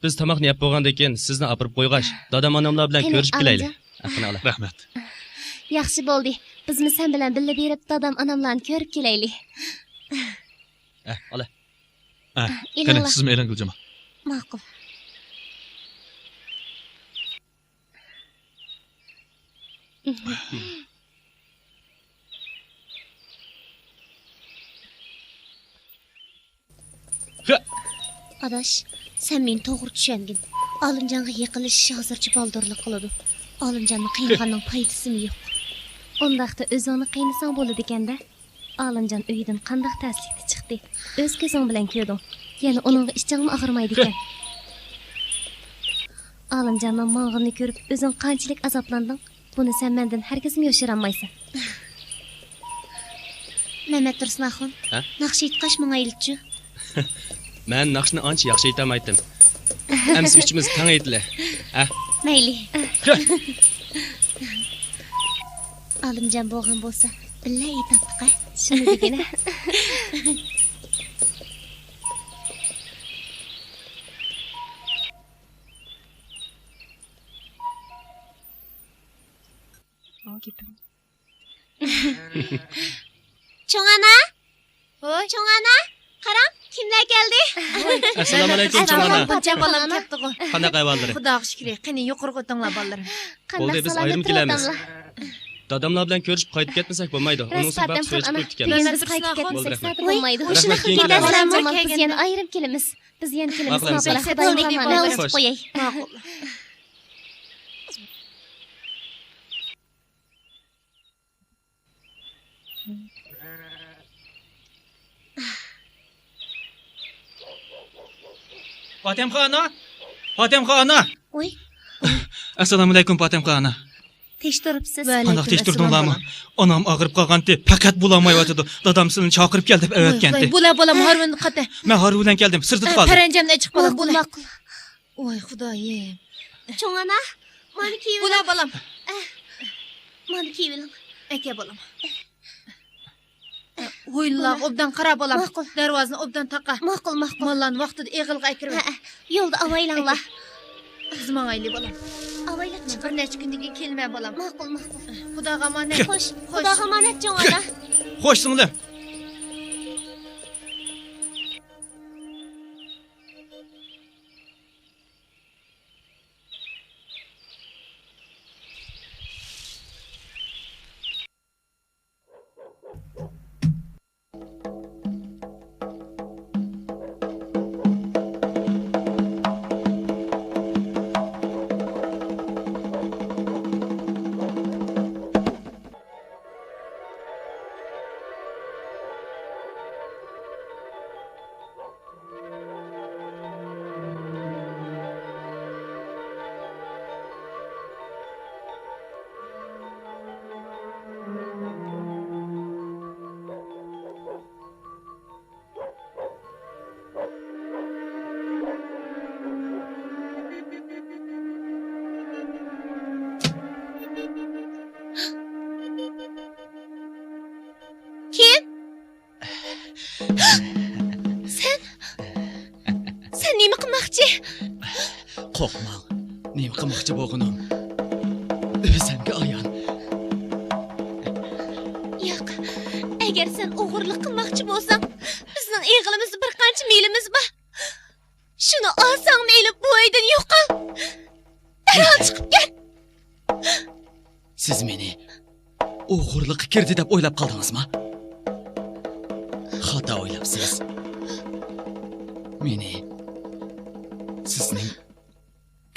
بىز تاماقنى يەپ بولغاندىن كېيىن سىزنى ئاپىرىپ قويغاچ، دادام ئاناملار بىلەن قېنى، كۆرۈشۈپ كېلەيلى. ئالىمجان. ھە، قېنى، ئالا. رەھمەت. ياخشى بولدى. بىزمۇ سەن بىلەن بىللە بېرىپ، دادام ئاناملارنى كۆرۈپ كېلەيلى. ھە، ئالا. ھە، قېنى، ئېلىڭلار. سىزمۇ ئېلىڭ، گۈلجامال. ماقۇل. ئاداش، سەن مېنى توغرا چۈشەنگىن. ئالىمجانغا يېقىنلىشىش ھازىرچە بالدۇرلۇق قىلىدۇ. ئالىمجاننى قىينىغاننىڭ پايدىسىمۇ يوق. ئۇنداقتا ئۆزۈڭنى قىينىساڭ بولىدىكەن-دە. ئالىمجان ئۆيدىن قانداق تەسلىكتە چىقتى؟ ئۆز كۆزۈڭ بىلەن كۆردۈڭ. يەنە ئۇنىڭغا ئىچىڭمۇ ئاغرىمايدىكەن. ئالىمجاننىڭ ماڭغىنىنى كۆرۈپ، ئۆزۈڭ قانچىلىك ئازابلاندىڭ؟ بۇنى سەن مەندىن ھەرگىزمۇ يوشۇرالمايسەن. مەمەت تۇرسۇنئاخۇن، ھە؟ ناخشا ئېيتقاچ ماڭايلىچۇ. مەن ناخشىنى ئانچە ياخشى ئېيتالمايتتىم. ئەمىسە ئۈچىمىز تەڭ ئېيتىلى. ھە؟ مەيلى. ئالىمجان بولغان بولسا، بىللە ئېيتاتتۇق-ھە. شۇنى دېگىنە. چوڭ ئانا! ھوي. چوڭ ئانا! قاراڭ، كىملەر كەلدى؟ ئەسسالامۇئەلەيكۇم، چوڭ ئانا. ئەسسالام، پاتەم بالام كەپتىغۇ. قانداق ئەھۋاللىرى؟ خۇداغا شۈكرى. قېنى، يۇقىرىغا ئۆتۈڭلار، بالىلىرىم. بولدى، بىز ئايرىم كېلەمىز. داداملار بىلەن كۆرۈشۈپ قايتىپ كەتمىسەك بولمايدۇ. ئۇنىڭ سەۋەبى سۈرەتكە چىقىپ كەتكەن. بىز قايتىپ كەتمىسەك سەت بولمايدۇ. مۇشۇنداق كېتىۋەرسىلەرمۇ، بىز يەنە ئايرىم كېلىمىز. بىز يەنە كېلىمىز. ماقۇل، ماقۇل. خۇداينىڭ ئامانىتى. قوياي. ماقۇل. پاتەمخان ئانا! پاتەمخان ئانا! ۋوي. ئەسسالامۇئەلەيكۇم، پاتەمخان ئانا. تىنچ تۇرۇپسىز؟ قانداق تىنچ تۇردۇڭلارمۇ؟ ئانام ئاغرىپ قالغانتى، پەقەت بولالمايۋاتىدۇ. دادام سىلىنى چاقىرىپ كەل دەپ ئەۋەتكەنتى. بۇلار، بۇلار، ھارۋىنى قاتە. مەن ھارۋا بىلەن كەلدىم، سىرتىدا قالدى. پەرەنجەمنى ئېچىپ قالىڭ، بۇلار. ماقۇل. ۋاي خۇدايىم. چوڭ ئانا، مانا كىيىۋېلىڭ. بۇلار بالام. ئە، مانا كىيىۋېلىڭ. ئەكە بالام. ھويلىلارغا ئوبدان قارا بالام. ماقۇل. دەرۋازىنى ئوبدان تاقا. ماقۇل، ماقۇل. ماللارنى ۋاقتىدا ئېغىلغا ئەكىرىۋەت. ھەئە، يولدا ئاۋايلاڭلار. بىز ماڭايلى بالام. ئاۋايلاپ چىقىڭ. بىر نەچچە كۈندىن كېيىن كېلىمەن بالام. ماقۇل، ماقۇل. خۇداغا ئامانەت. خوش، خوش. خۇداغا ئامانەت چوڭ ئانا. خوش سىڭلىم. كىم؟ سەن، سەن نېمە قىلماقچى؟ قورقماڭ، نېمە قىلماقچى بولغىنىم ئۆزۈمگە ئايان. ياق، ئەگەر سەن ئوغرىلىق قىلماقچى بولساڭ، بىزنىڭ ئېغىلىمىزدا بىر قانچە مېلىمىز بار. شۇنى ئالساڭمۇ ئېلىپ بۇ ئۆيدىن يوقال. دەرھال چىقىپ كەت. سىز مېنى ئوغرىلىققا كىردى دەپ ئويلاپ قالدىڭىزمۇ؟ خاتا ئويلاپسىز. مېنى سىزنىڭ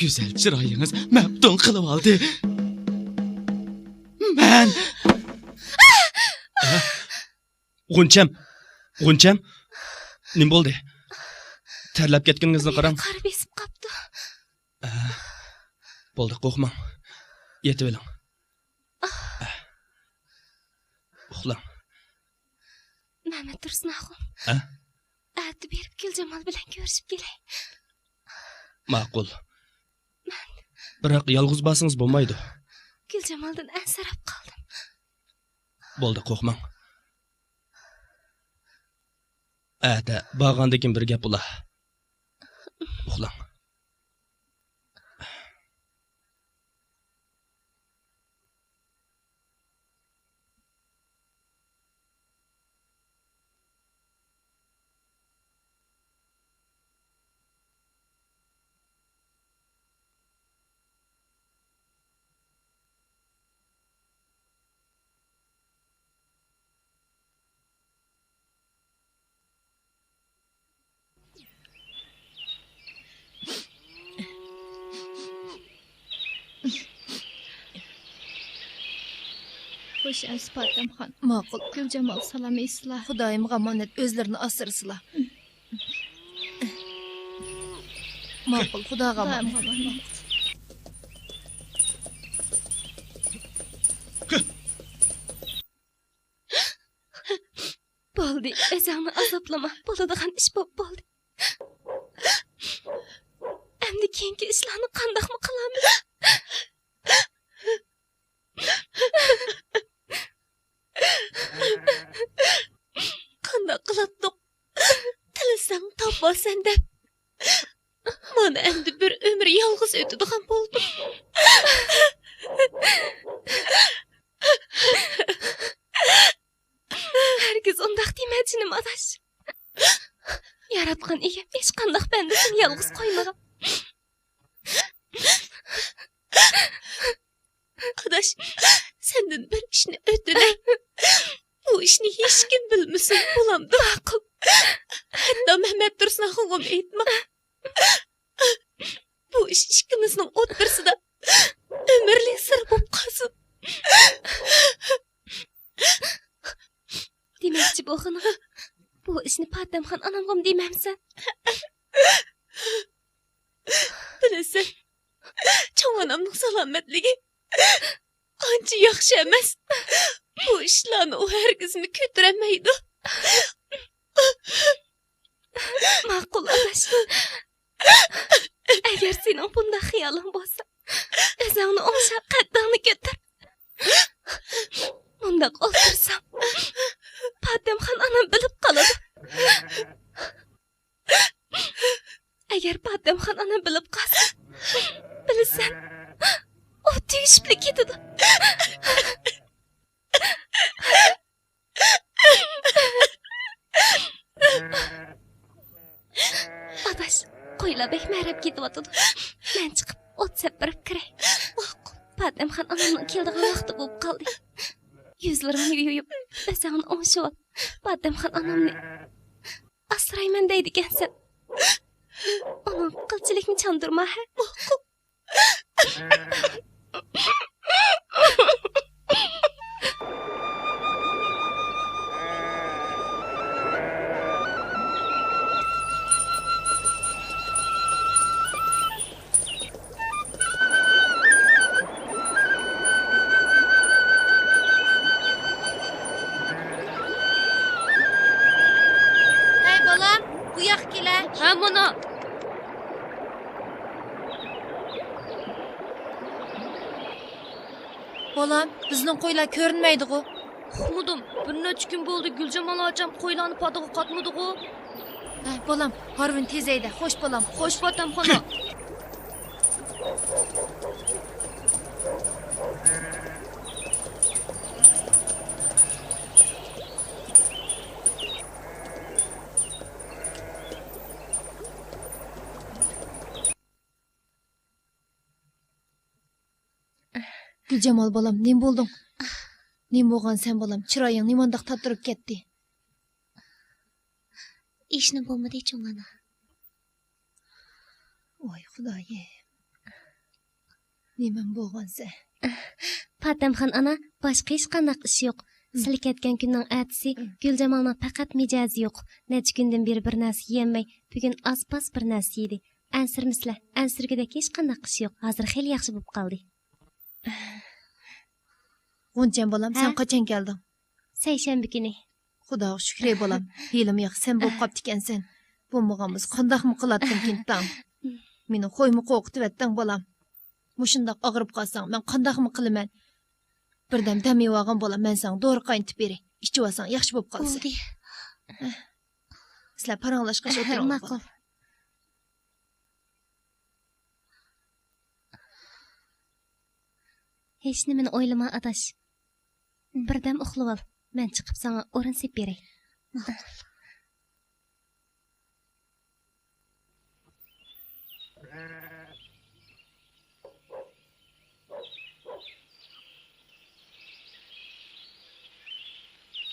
گۈزەل چىرايىڭىز مەپتۇن قىلىۋالدى. مەن غۇنچەم، غۇنچەم، نېمە بولدى؟ تەرلەپ كەتكىنىڭىزنى قاراڭ. قار بېسىپ قاپتۇ. ئە، بولدى، قورقماڭ. يېتىۋېلىڭ. ئۇخلاڭ. مەمەتتۇرسۇن ئاخۇن. ئە؟ ئەتە بېرىپ گۈلجامال بىلەن كۆرۈشۈپ كېلەي. ماقۇل. بىراق يالغۇز بارسىڭىز بولمايدۇ. گۈلجامالدىن ئەنسىرەپ قالدىم. بولدى، قورقماڭ. ئەتە بارغاندىن كېيىن بىر گەپ بولا. ئۇخلاڭ. خوش ئەمىسە پاتەمخان. ماقۇل. گۈلجامال سالام ئېيتسىلا. خۇدايىمغا ئامانەت، ئۆزلىرىنى ئاسرىسىلا. ماقۇل، خۇداغا ئامانەت. بولدى، ئۆزۈڭنى ئازابلىما. بولىدىغان ئىش بولۇپ بولدى. ئەمدى كېيىنكى ئىشلارنى قانداقمۇ قىلارمىز؟ قانداق قىلاتتۇق؟ تىلىسەڭ تاپارسەن دەپ. مانا ئەمدى بىر ئۆمۈر يالغۇز ئۆتىدىغان بولدۇم. ھەرگىز ئۇنداق دېمە، جېنىم ئاداش. ياراتقان ئىگەم ھېچقانداق بەندىسىنى يالغۇز قويمىغان. ئاداش، سەندىن بىر ئىشنى ئۆتۈنەي. بۇ ئىشنى ھېچكىم بىلمىسۇن، بولامدۇ؟ ماقۇل. ھەتتا مەمەتتۇرسۇن ئاخۇنغىمۇ ئېيتما. بۇ ئىش ئىككىمىزنىڭ ئوتتۇرىسىدا ئۆمۈرلۈك سىر بولۇپ قالسۇن. دېمەكچى بولغىنىڭ، بۇ ئىشنى پاتەمخان ئانامغىمۇ دېمەمسەن؟ بىلىسەن، چوڭ ئانامنىڭ سالامەتلىكى ئانچە ياخشى ئەمەس. بۇ ئىشلارنى ئۇ ھەرگىزمۇ كۆتۈرەلمەيدۇ. ماقۇل، ئاداش. ئەگەر سېنىڭ بۇنداق خىيالىڭ بولسا، ئۆزۈڭنى ئوڭشا، قەددىڭنى كۆتۈر. مۇنداق ئولتۇرسام، پاتەمخان ئانام بىلىپ قالىدۇ. ئەگەر پاتەمخان ئانام بىلىپ قالسا، بىلىسەن، ئۇ تۈگىشىپلا كېتىدۇ. ئاداش، قويلار بەك مەرەپ كېتىۋاتىدۇ. مەن چىقىپ ئوت سەپ بېرىپ كىرەي. پاتەمخان ئانامنىڭ كېلىدىغان ۋاقتى بولۇپ قالدى. يۈزلىرىڭنى يۇيۇپ، ئۆزۈڭنى ئوڭشىۋال. پاتەمخان ئانامنى ئاسرايمەن دەيدىكەنسەن. ئۇنىڭغا قىلچىلىكنى چاندۇرما، ھە؟ ھەي، بالام، بۇ ياققا كېلە. ھە، مانا. بالام، بىزنىڭ قويلار كۆرۈنمەيدىغۇ؟ ئۇقمىدىم. بىر نەچچە كۈن بولدى، گۈلجامال ئاچام قويلارنى پادىغا قاتمىدىغۇ؟ ھە، بالام، ھارۋىنى تېز ھەيدە. خوش، بالام، خوش. خوش، پاتەمخانا. گۈلجامال بالام، نېمە بولدۇڭ؟ نېمە بولغان سەن بالام؟ چىرايىڭ نېمانداق تاتىرىپ كەتتى؟ ھېچنېمە بولمىدى چوڭ ئانا. ۋاي خۇدايىم. نېمەم بولغانسەن؟ پاتەمخان ئانا، باشقا ھېچقانداق ئىش يوق. سىلى كەتكەن كۈننىڭ ئەتىسى گۈلجامالنىڭ پەقەت مىجەزى يوق. نەچچە كۈندىن بېرى بىر نەرسە يېيەلمەي، بۈگۈن ئاز-پاز بىر نەرسە يېدى. ئەنسىرىمىسىلە، ئەنسىرىگۈدەك ھېچقانداق ئىش يوق. ھازىر خېلى ياخشى بولۇپ قالدى. غۇنچەم بالام، سەن ھە؟ قاچان كەلدىڭ؟ سەيشەنبە كۈنى. خۇداغا شۈكرى بالام، ھېلىمۇ ياخشى سەن بولۇپ قاپتىكەنسەن. بولمىغان بولسا قانداقمۇ قىلاتتىڭ كىنتاڭ؟ مېنى خويمۇ قورقۇتۇۋەتتىڭ بالام. مۇشۇنداق ئاغرىپ قالساڭ مەن قانداقمۇ قىلىمەن؟ بىردەم دەم ئېلىۋالغىن بالام، مەن ساڭا دورا قاينىتىپ بېرەي. ئىچىۋالساڭ ياخشى بولۇپ قالىسەن. بولدى. سىلەر پاراڭلاشقاچ ئولتۇرۇڭلار ماقۇل. بالام. ھېچنېمىنى ئويلىما ئاداش. بىردەم ئۇخلىۋال. مەن چىقىپ ساڭا ئورۇن سېلىپ بېرەي. ماقۇل.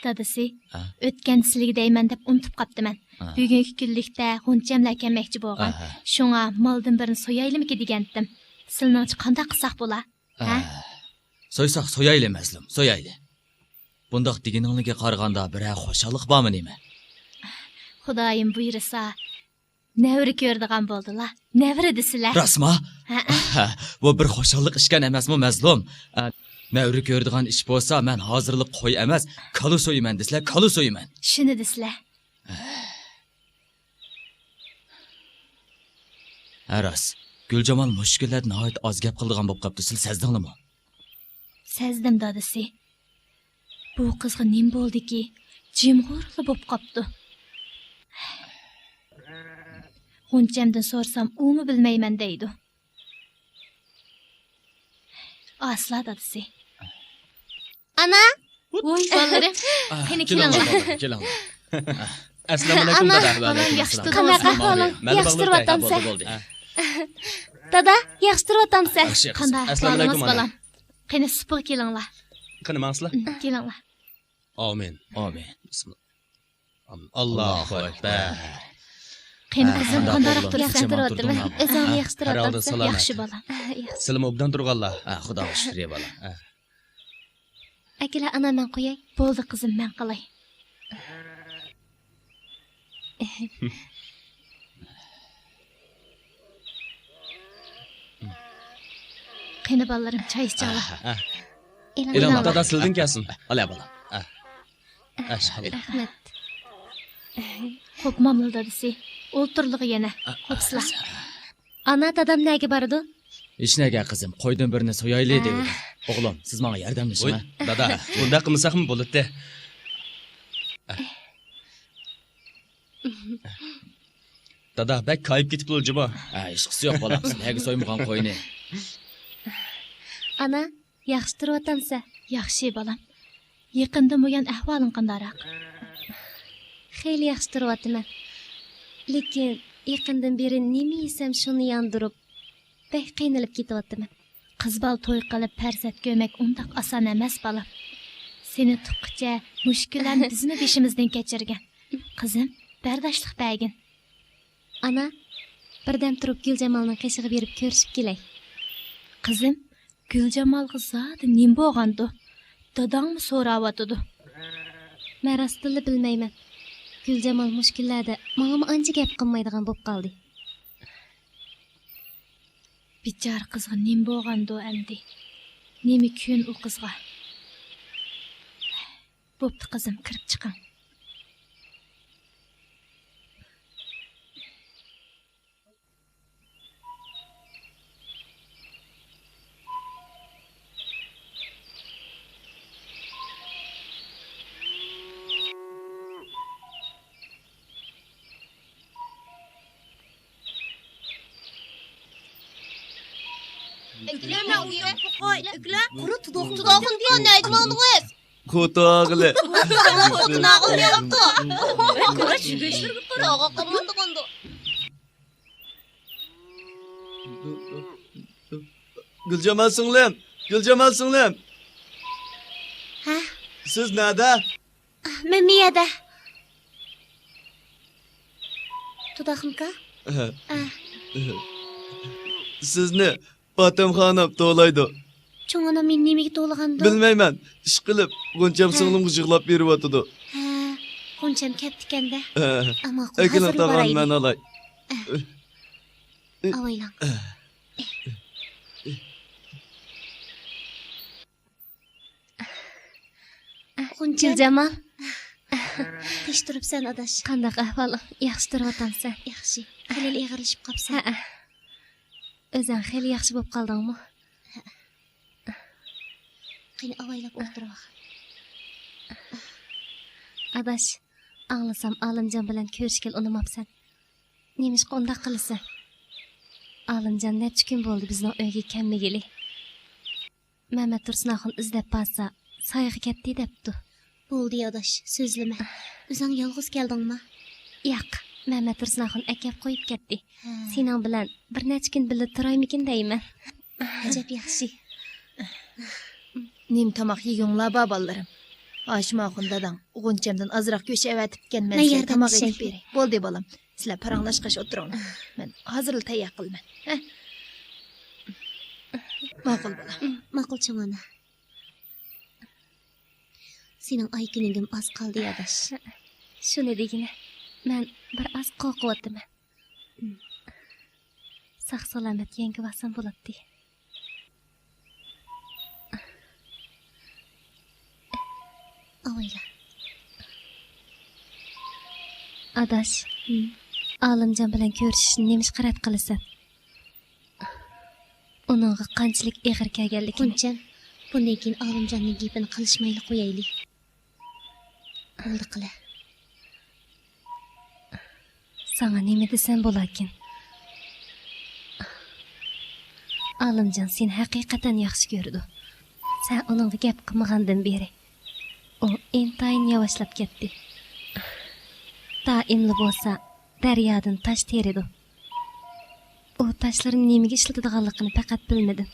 دادىسى، ھە؟ ئۆتكەندە سىلىگە دەيمەن دەپ ئۇنتۇپ قاپتىمەن. ھە. بۈگۈنكى كۈنلۈكتە غۇنچەملەر كەلمەكچى بولغان. ھە، ھە. شۇڭا مالدىن بىرنى سويايلىمىكى دېگەنتىم. سىلىنىڭچە قانداق قىلساق بولا؟ ھە؟ سويساق سويايلى، مەزلۇم، سويايلى. بۇنداق دېگىنىڭلىككە قارىغاندا بىرەر خۇشاللىق بارمۇ نېمە؟ خۇدايىم بۇيرۇسا، نەۋرە كۆرىدىغان بولدىلا. نەۋرە دېسىلە. راستما؟ ھەئە. بۇ بىر خۇشاللىق ئىشكەن ئەمەسمۇ، مەزلۇم؟ ئە، نەۋرە كۆرىدىغان ئىش بولسا، مەن ھازىرلا قوي ئەمەس، كالا سويىمەن دېسىلە، كالا سويىمەن. شۇنى دېسىلە. ھە، راست. گۈلجامال مۇشۇ كۈنلەردە ناھايىتى ئاز گەپ قىلىدىغان بولۇپ قاپتۇ، سىلى سەزدىڭلىمۇ؟ سەزدىم، دادىسى. بۇ قىزغا نېمە بولدىكى؟ جىمغۇرلا بوپ قاپتۇ. غۇنچەمدىن سورىسام، ئۇمۇ بىلمەيمەن دەيدۇ. ئاسلا دادىسى. ئانا! ۋوي، بالىلىرىم. قېنى، كېلىڭلار. كېلىڭلار. ئەسسالامۇئەلەيكۇم، دادا. ئانا، بالا، ياخشى تۇردۇڭلار؟ قانداق ئەھۋالىڭ؟ ياخشى تۇرۇۋاتامسەن؟ دادا، ياخشى تۇرۇۋاتامسەن؟ قانداق ئەھۋالىڭىز، بالام؟ قېنى، سۇپىغا كېلىڭلار. قېنى، ماڭسىلا. كېلىڭلار. ئامىن. ئامىن. بىسمىللا. ئاللاھۇ ئەكبەر. قېنى، قىزىم، قانداقراق تۇرىسەن؟ ياخشى تۇرۇۋاتىمەن. ئۆزۈڭ ياخشى تۇرۇۋاتامسەن؟ ياخشى، بالام. سىلىمۇ ئوبدان تۇرغانلا. خۇداغا شۈكرى، بالام. ئەكېلە، ئانا، مەن قوياي. بولدى، قىزىم، مەن قىلاي. قېنى، بالىلىرىم، چاي ئىچىڭلار. ئېلىڭ، دادا، سىلىدىن كەلسۇن. ئالا، بالام. رەھمەت. خوپ، ماملا دادىسى. ئولتۇرلىغا يەنە. خوپسىلا. ئانا، دادام نەگە بارىدۇ؟ ھېچنەگە، قىزىم، قويدىن بىرنى سويايلى دەۋىدى. ئوغلۇم، سىز ماڭا ياردەملىشىڭ. ۋوي، دادا، بۇنداق قىلمىساقمۇ بولاتتى. دادا، بەك كايىپ كېتىپلا جۇمۇ. ھە، ھېچقىسى يوق، بالام، سىز نەگە سويمىغان قوينى؟ ئانا، ياخشى تۇرۇۋاتامسەن؟ ياخشى، بالام. يېقىندىن بۇيان ئەھۋالىڭ قانداقراق؟ خېلى ياخشى تۇرۇۋاتىمەن. لېكىن يېقىندىن بېرى نېمە يېسەم شۇنى ياندۇرۇپ، بەك قىينىلىپ كېتىۋاتىمەن. قىز بالا توي قىلىپ پەرزەنت كۆرمەك ئۇنداق ئاسان ئەمەس، بالام. سېنى تۇغقىچە مۇشۇ كۈنلەرنى بىزمۇ بېشىمىزدىن كەچۈرگەن. قىزىم، بەرداشلىق بەرگىن. ئانا، بىردەم تۇرۇپ گۈلجامالنىڭ قېشىغا بېرىپ كۆرۈشۈپ كېلەي. قىزىم، گۈلجامالغا زادى نېمە بولغاندۇ؟ داداڭمۇ سوراۋاتىدۇ. مەن راستىنلا بىلمەيمەن. گۈلجامال مۇشۇ كۈنلەردە ماڭىمۇ ئانچە گەپ قىلمايدىغان بولۇپ قالدى. بىچارە قىزغا نېمە بولغاندۇ ئەمدى؟ نېمە كۈن ئۇ قىزغا؟ بوپتۇ قىزىم، كىرىپ چىقىڭ. ئەكىلە، مەن ئۇ يەرگە قوي، ئەكىلە. قۇرۇ تۇدۇقنى تۇدۇقنى دېگەن نەدىن ئالدىڭىز؟ قوتاغلى. قوتىناغلى ياپتۇ. قۇرۇ شۈگۈشلىرىگە قارا. تاغا قاماندىغاندۇ. گۈلجامال سىڭلىم، گۈلجامال سىڭلىم. ھە؟ سىز نەدە؟ مەن مىيەدە. تۇداخمىكا؟ ھە. ئە. سىزنى پاتەم خانىم توۋلايدۇ. چوڭ ئانام مېنى نېمىگە توۋلىغاندۇ؟ بىلمەيمەن. ئىشقىلىپ، غۇنچەم ھە. سىڭلىمغا يىغلاپ بېرىۋاتىدۇ. ھە، غۇنچەم كەپتىكەن-دە. ھە. ئەمما ئەكېلىڭ، ھازىرلا تاغان، بارايلى. مەن ئالاي. ئە. ئاۋايلاڭ. غۇنچەم. گۈلجامال. تىنچ تۇرۇپسەن، ئاداش؟ قانداق ئەھۋالىڭ؟ ياخشى تۇرۇۋاتامسەن؟ ياخشى. خېلىلا ئېغىرلىشىپ قاپسەن. ھەئە. ئۆزۈڭ خېلى ياخشى بولۇپ قالدىڭمۇ؟ ھەئە. قېنى، ئاۋايلاپ ئولتۇرۇۋال. ئاداش، ئاڭلىسام، ئالىمجان بىلەن كۆرۈشكىلى ئۇنىماپسەن. نېمىشقا ئۇنداق قىلىسەن؟ ئالىمجان نەچچە كۈن بولدى بىزنىڭ ئۆيگە كەلمىگىلى. مەمەت تۇرسۇن ئاخۇن ئىزدەپ بارسا، سايغا كەتتى دەپتۇ. بولدى ئاداش، سۆزلىمە. ئۆزۈڭ يالغۇز كەلدىڭما؟ ياق، مەمەت تۇرسۇن ئاخۇن ئەكەپ قويۇپ كەتتى. ھە. سېنىڭ بىلەن بىر نەچچە كۈن بىللە تۇرايمىكىن دەيمەن. ئەجەب ياخشى. نېمە تاماق يېگۈڭلار بار، بالىلىرىم؟ ھاشىم ئاخۇن داداڭ غۇنچەمدىن ئازراق گۆش ئەۋەتىپتىكەن، مەن مەن سىلەرگە ياردەملىشەي. تاماق ئېتىپ بېرەي. بولدى، بالام. سىلەر پاراڭلاشقاچ ئولتۇرۇڭلار. مەن ھازىرلا تەييار قىلىمەن. ھە؟ ماقۇل، بالام. ماقۇل، چوڭ ئانا. سېنىڭ ئاي كۈنۈڭگىمۇ ئاز قالدى، ئاداش. شۇنى دېگىنە، مەن بىر ئاز قورقۇۋاتىمەن. ساق-سالامەت يەڭگە بارسام بولاتتى. ئاۋايلا. ئاداش، ھىم. ئالىمجان بىلەن كۆرۈشۈشنى نېمىشقا رەت قىلىسەن؟ ئۇنىڭغا قانچىلىك ئېغىر كەلگەنلىكىنى. غۇنچەم، بۇندىن كېيىن ئالىمجاننىڭ گېپىنى قىلىشمايلا قويايلى. بولدى قىلە. ساڭا نېمە دېسەم بولاكىن؟ ئالىمجان سېنى ھەقىقەتەن ياخشى كۆرىدۇ. سەن ئۇنىڭغا گەپ قىلمىغاندىن بېرى ئۇ ئىنتايىن ياۋاشلاپ كەتتى. دائىملا بولسا دەريادىن تاش تېرىدۇ. ئۇ تاشلىرىنى نېمىگە ئىشلىتىدىغانلىقىنى پەقەت بىلمىدىم.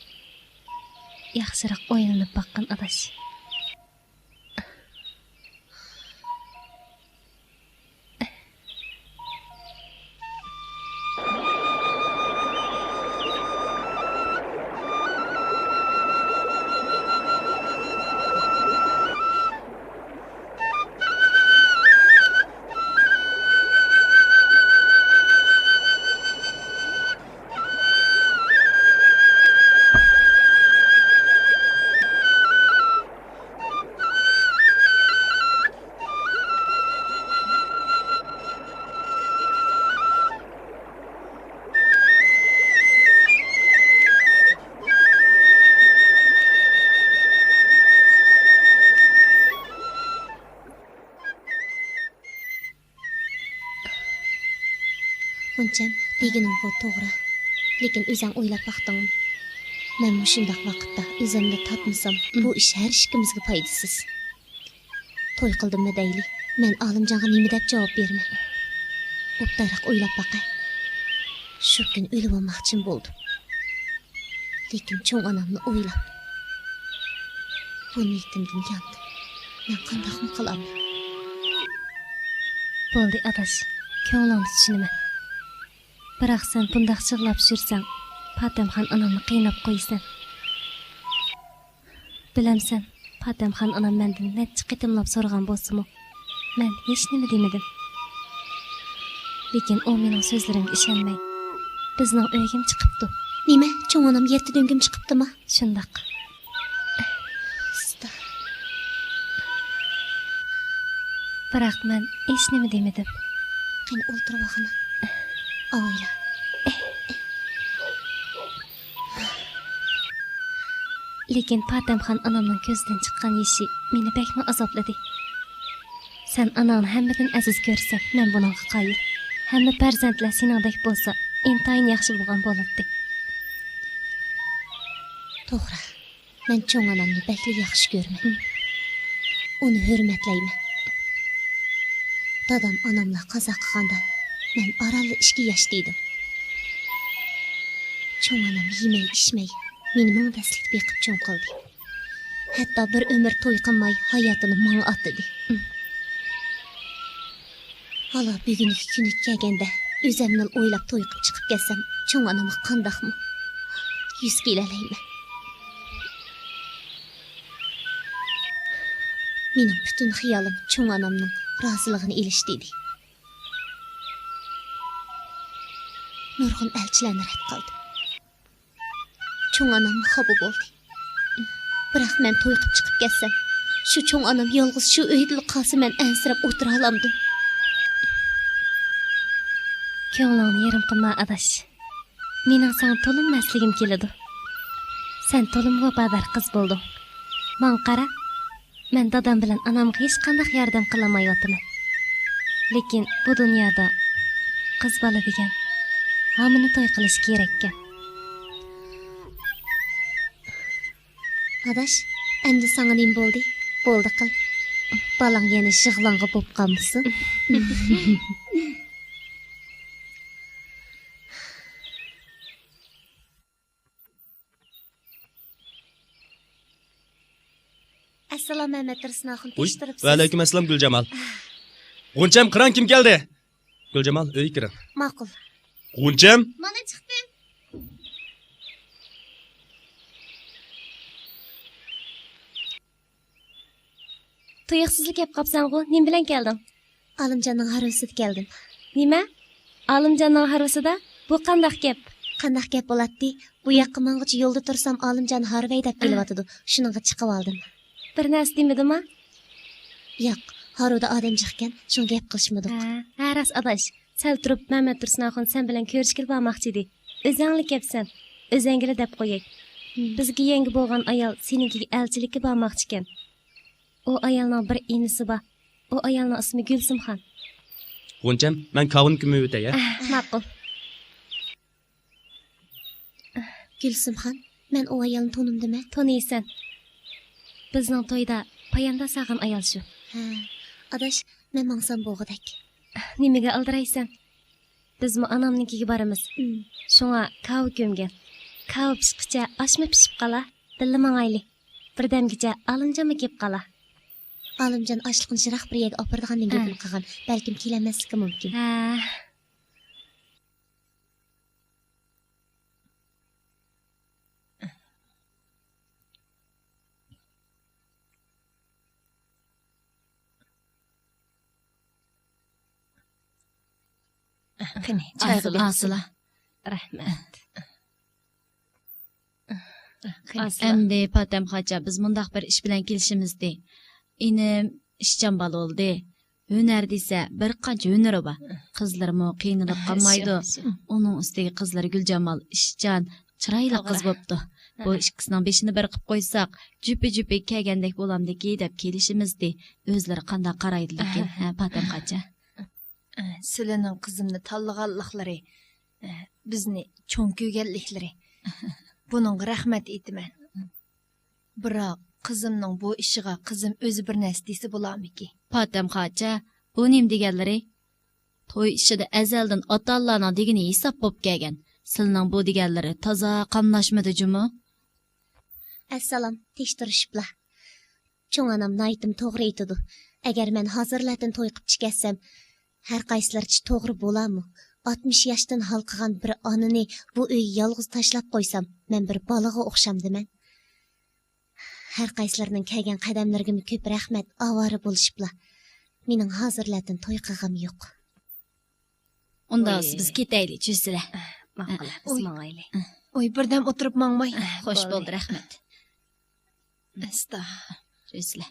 ياخشىراق ئويلىنىپ باققىن، ئاداش. غۇنچەم، دېگىنىڭغۇ توغرا. لېكىن ئۆزەڭ ئويلاپ باقتىڭمۇ؟ مەن مۇشۇنداق ۋاقىتتا ئۆزۈمنى تاپمىسام، ھىم. بۇ ئىش ھەر ئىككىمىزگە پايدىسىز. توي قىلدىممۇ دەيلى، مەن ئالىمجانغا نېمە دەپ جاۋاب بېرىمەن؟ ئوبدانراق ئويلاپ باقاي. شۇ كۈن ئۆلۈۋالماقچىمۇ بولدۇم. لېكىن چوڭ ئانامنى ئويلاپ، بۇ نىيىتىمدىن ياندىم. مەن قانداقمۇ قىلارمەن؟ بولدى، ئاداش، كۆڭلۈڭنى چۈشىنىمەن. بىراق سەن بۇنداق يىغلاپ يۈرسەڭ، پاتەمخان ئانامنى قىيناپ قويىسەن. بىلەمسەن، پاتەمخان ئانام مەندىن نەچچە قېتىملاپ سورىغان بولسىمۇ، مەن ھېچنېمە دېمىدىم. لېكىن ئۇ مېنىڭ سۆزلىرىمگە ئىشەنمەي، بىزنىڭ ئۆيگىمۇ چىقىپتۇ. نېمە؟ چوڭ ئانام يەتتە دۆڭگىمۇ چىقىپتىما؟ شۇنداق. ئۇستا. بىراق مەن ھېچنېمە دېمىدىم. قېنى، ئولتۇرۇۋالغىنا. ئاۋايلا. لېكىن پاتەمخان ئانامنىڭ كۆزىدىن چىققان يېشى مېنى بەكمۇ ئازابلىدى. سەن ئاناڭنى ھەممىدىن ئەزىز كۆرىسەن، مەن بۇنىڭغا قايىل. ھەممە پەرزەنتلەر سېنىڭدەك بولسا، ئىنتايىن ياخشى بولغان بولاتتى. توغرا، مەن چوڭ ئانامنى بەكلا ياخشى كۆرىمەن. ھىم. ئۇنى ھۆرمەتلەيمەن. دادام ئاناملار قازا قىلغاندا، مەن ئارانلا ئىككى ياشتا ئىدىم. چوڭ ئانام يېمەي، ئىچمەي، مېنى مىڭ دەستىكتە بېقىپ چوڭ قىلدى. ھەتتا بىر ئۆمۈر توي قىلماي ھاياتىنى ماڭا ئاتىدى. ھالا بۈگۈنكى كۈنىگە كەلگەندە، ئۆزەمنىلا ئويلاپ توي قىلىپ چىقىپ كەتسەم، چوڭ ئانامغا قانداقمۇ يۈز كېلەلەيمەن؟ مېنىڭ پۈتۈن خىيالىم چوڭ ئانامنىڭ رازىلىقىنى ئېلىشتا ئىدى. نۇرغۇن ئەلچىلەرنى رەت قىلدىم. چوڭ ئاناممۇ خاپا بولدى. بىراق مەن توي قىلىپ چىقىپ كەتسەم، شۇ چوڭ ئانام يالغۇز شۇ ئۆيدىلا قالسا، مەن ئەنسىرەپ ئولتۇرالامدىم. كۆڭلۈڭنى يېرىم قىلما، ئاداش. مېنىڭ ساڭا تولىمۇ مەسلىگىم كېلىدۇ. سەن تولىمۇ ۋاپادار قىز بولدۇڭ. ماڭا قارا، مەن دادام بىلەن ئانامغا ھېچقانداق ياردەم قىلالمايۋاتىمەن. لېكىن بۇ دۇنيادا قىز بالا دېگەن ھامىنى توي قىلىش كېرەككەن. ئاداش، ئەمدى ساڭا نېمە بولدى؟ بولدى قىل. بالاڭ يەنە يىغلاڭغا بوپ قالمىسۇن. ئەسسالام، مەمەت تۇرسۇن ئاخۇن، ئۇي، تىرىشتۇرۇپسىز. ۋەئەلەيكۇم ئەسسالام، گۈلجامال. غۇنچەم، قاراڭ، كىم كەلدى؟ گۈلجامال، ئۆيگە كىرىڭ. ماقۇل. غۇنچەم! مانا چىقتىم. تۇيۇقسىزلا كەپ قاپسەنغۇ، نېمە بىلەن كەلدىڭ؟ ئالىمجاننىڭ ھارۋىسىدا كەلدىم. نېمە؟ ئالىمجاننىڭ ھارۋىسىدا؟ بۇ قانداق گەپ؟ قانداق گەپ بولاتتى؟ بۇ ياققا ماڭغۇچە يولدا تۇرسام، ئالىمجان ھارۋا ھەيدەپ كېلىۋاتىدۇ. شۇنىڭغا چىقىۋالدىم. بىر نەرسە دېمىدىما؟ ياق، ھارۋىدا ئادەم جىقكەن، شۇڭا گەپ قىلىشمىدۇق. ھە، ھە، راست ئاداش. سەل تۇرۇپ مەمەت تۇرسۇن ئاخۇن سەن بىلەن كۆرۈشكىلى بارماقچى ئىدى. ئۆزەڭلا كەپسەن. ئۆزەڭگىلا دەپ قوياي. بىزگە يەڭگە بولغان ئايال سېنىڭكىگە ئەلچىلىككە بارماقچىكەن. ئۇ ئايالنىڭ بىر ئىنىسى بار. ئۇ ئايالنىڭ ئىسمى گۈلسۈمخان. غۇنچەم، مەن كاۋىنى كۆمۈۋېتەي، ھە؟ ئەھ، ماقۇل. گۈلسۈمخان، مەن ئۇ ئايالنى تونۇمدىمەن. تونۇيسەن. بىزنىڭ تويدا پايانداز سالغان ئايال شۇ. ھە، ئاداش، مەن ماڭسام بولغۇدەك. نېمىگە ئالدىرايسەن؟ بىزمۇ ئانامنىڭكىگە بارىمىز. ئىم. شۇڭا كاۋا كۆمگىن. كاۋا پىشقىچە ئاشمۇ پىشىپ قالا. بىللە ماڭايلى. بىردەمگىچە ئالىمجانمۇ كېلىپ قالا. ئالىمجان ئاشلىقنى يىراق بىر يەرگە ئاپىرىدىغان دېگەن گېپىنى قىلغان. بەلكىم كېلەلمەسلىكى مۇمكىن. ھە. قېنى، چايغا ئاسىلا، بېرىڭ. ئاسىلا. رەھمەت. قېنى، ئاسىلا. ئەمدى پاتەم خاچا، بىز مۇنداق بىر ئىش بىلەن كېلىشىمىزدى. ئىنىم ئىشچان بالا بولدى. ھۈنەر دېسە، بىر قانچە ھۈنىرى بار. قىزلىرىمۇ قىينىلىپ قالمايدۇ. شۇ، شۇ. ئۇنىڭ ئۈستىگە قىزلىرى گۈلجامال ئىشچان، چىرايلىق قىز توغرا. بوپتۇ. بۇ ھە. ئىككىسىنىڭ بېشىنى بىر قىلىپ قويساق، جۈپە-جۈپە كەلگەندەك بولامدىكى دەپ كېلىشىمىزدى. ئۆزلىرى قانداق قارايدىلىكىن، ھە، پاتەم خاچا؟ سىلىنىڭ قىزىمنى تاللىغانلىقلىرى، بىزنى چوڭ كۆرگەنلىكلىرى، بۇنىڭغا رەھمەت ئېيتىمەن. بىراق، قىزىمنىڭ بۇ ئىشىغا قىزىم ئۆزى بىر نەرسە دېسە بولارمىكى؟ پاتەم خاچا، بۇ نېمە دېگەنلىرى؟ توي ئىشىدا ئەزەلدىن ئاتا-ئانىلارنىڭ دېگىنى ھېساب بوپ كەلگەن. سىلىنىڭ بۇ دېگەنلىرى تازا قاملاشمىدى جۇمۇ. ئەسسالام، تىكتۇرۇشۇپلا. چوڭ ئانام ناھايىتىمۇ توغرا ئېيتىدۇ. ئەگەر مەن ھازىرلاردىن توي قىپچە كەتسەم، ھەر قايسىلىرىچە توغرا بولارمۇ؟ ئاتمىش ياشتىن ھالقىغان بىر ئانىنى بۇ ئۆيگە يالغۇز تاشلاپ قويسام، مەن بىر بالىغا ئوخشامدىمەن؟ ھەر قايسىلىرىنىڭ كەلگەن قەدەملىرىگىمۇ كۆپ رەھمەت، ئاۋارە بولۇشۇپلا. مېنىڭ ھازىرلاردىن توي قىلغۇم يوق. ئۇنداق بولسا بىز كېتەيلى، جۈزىلە. ماقۇل، بىز ماڭايلى. ئوي، بىردەم ئولتۇرۇپ ماڭماي. خوش بولدى، رەھمەت. ئەستا. جۈزىلە.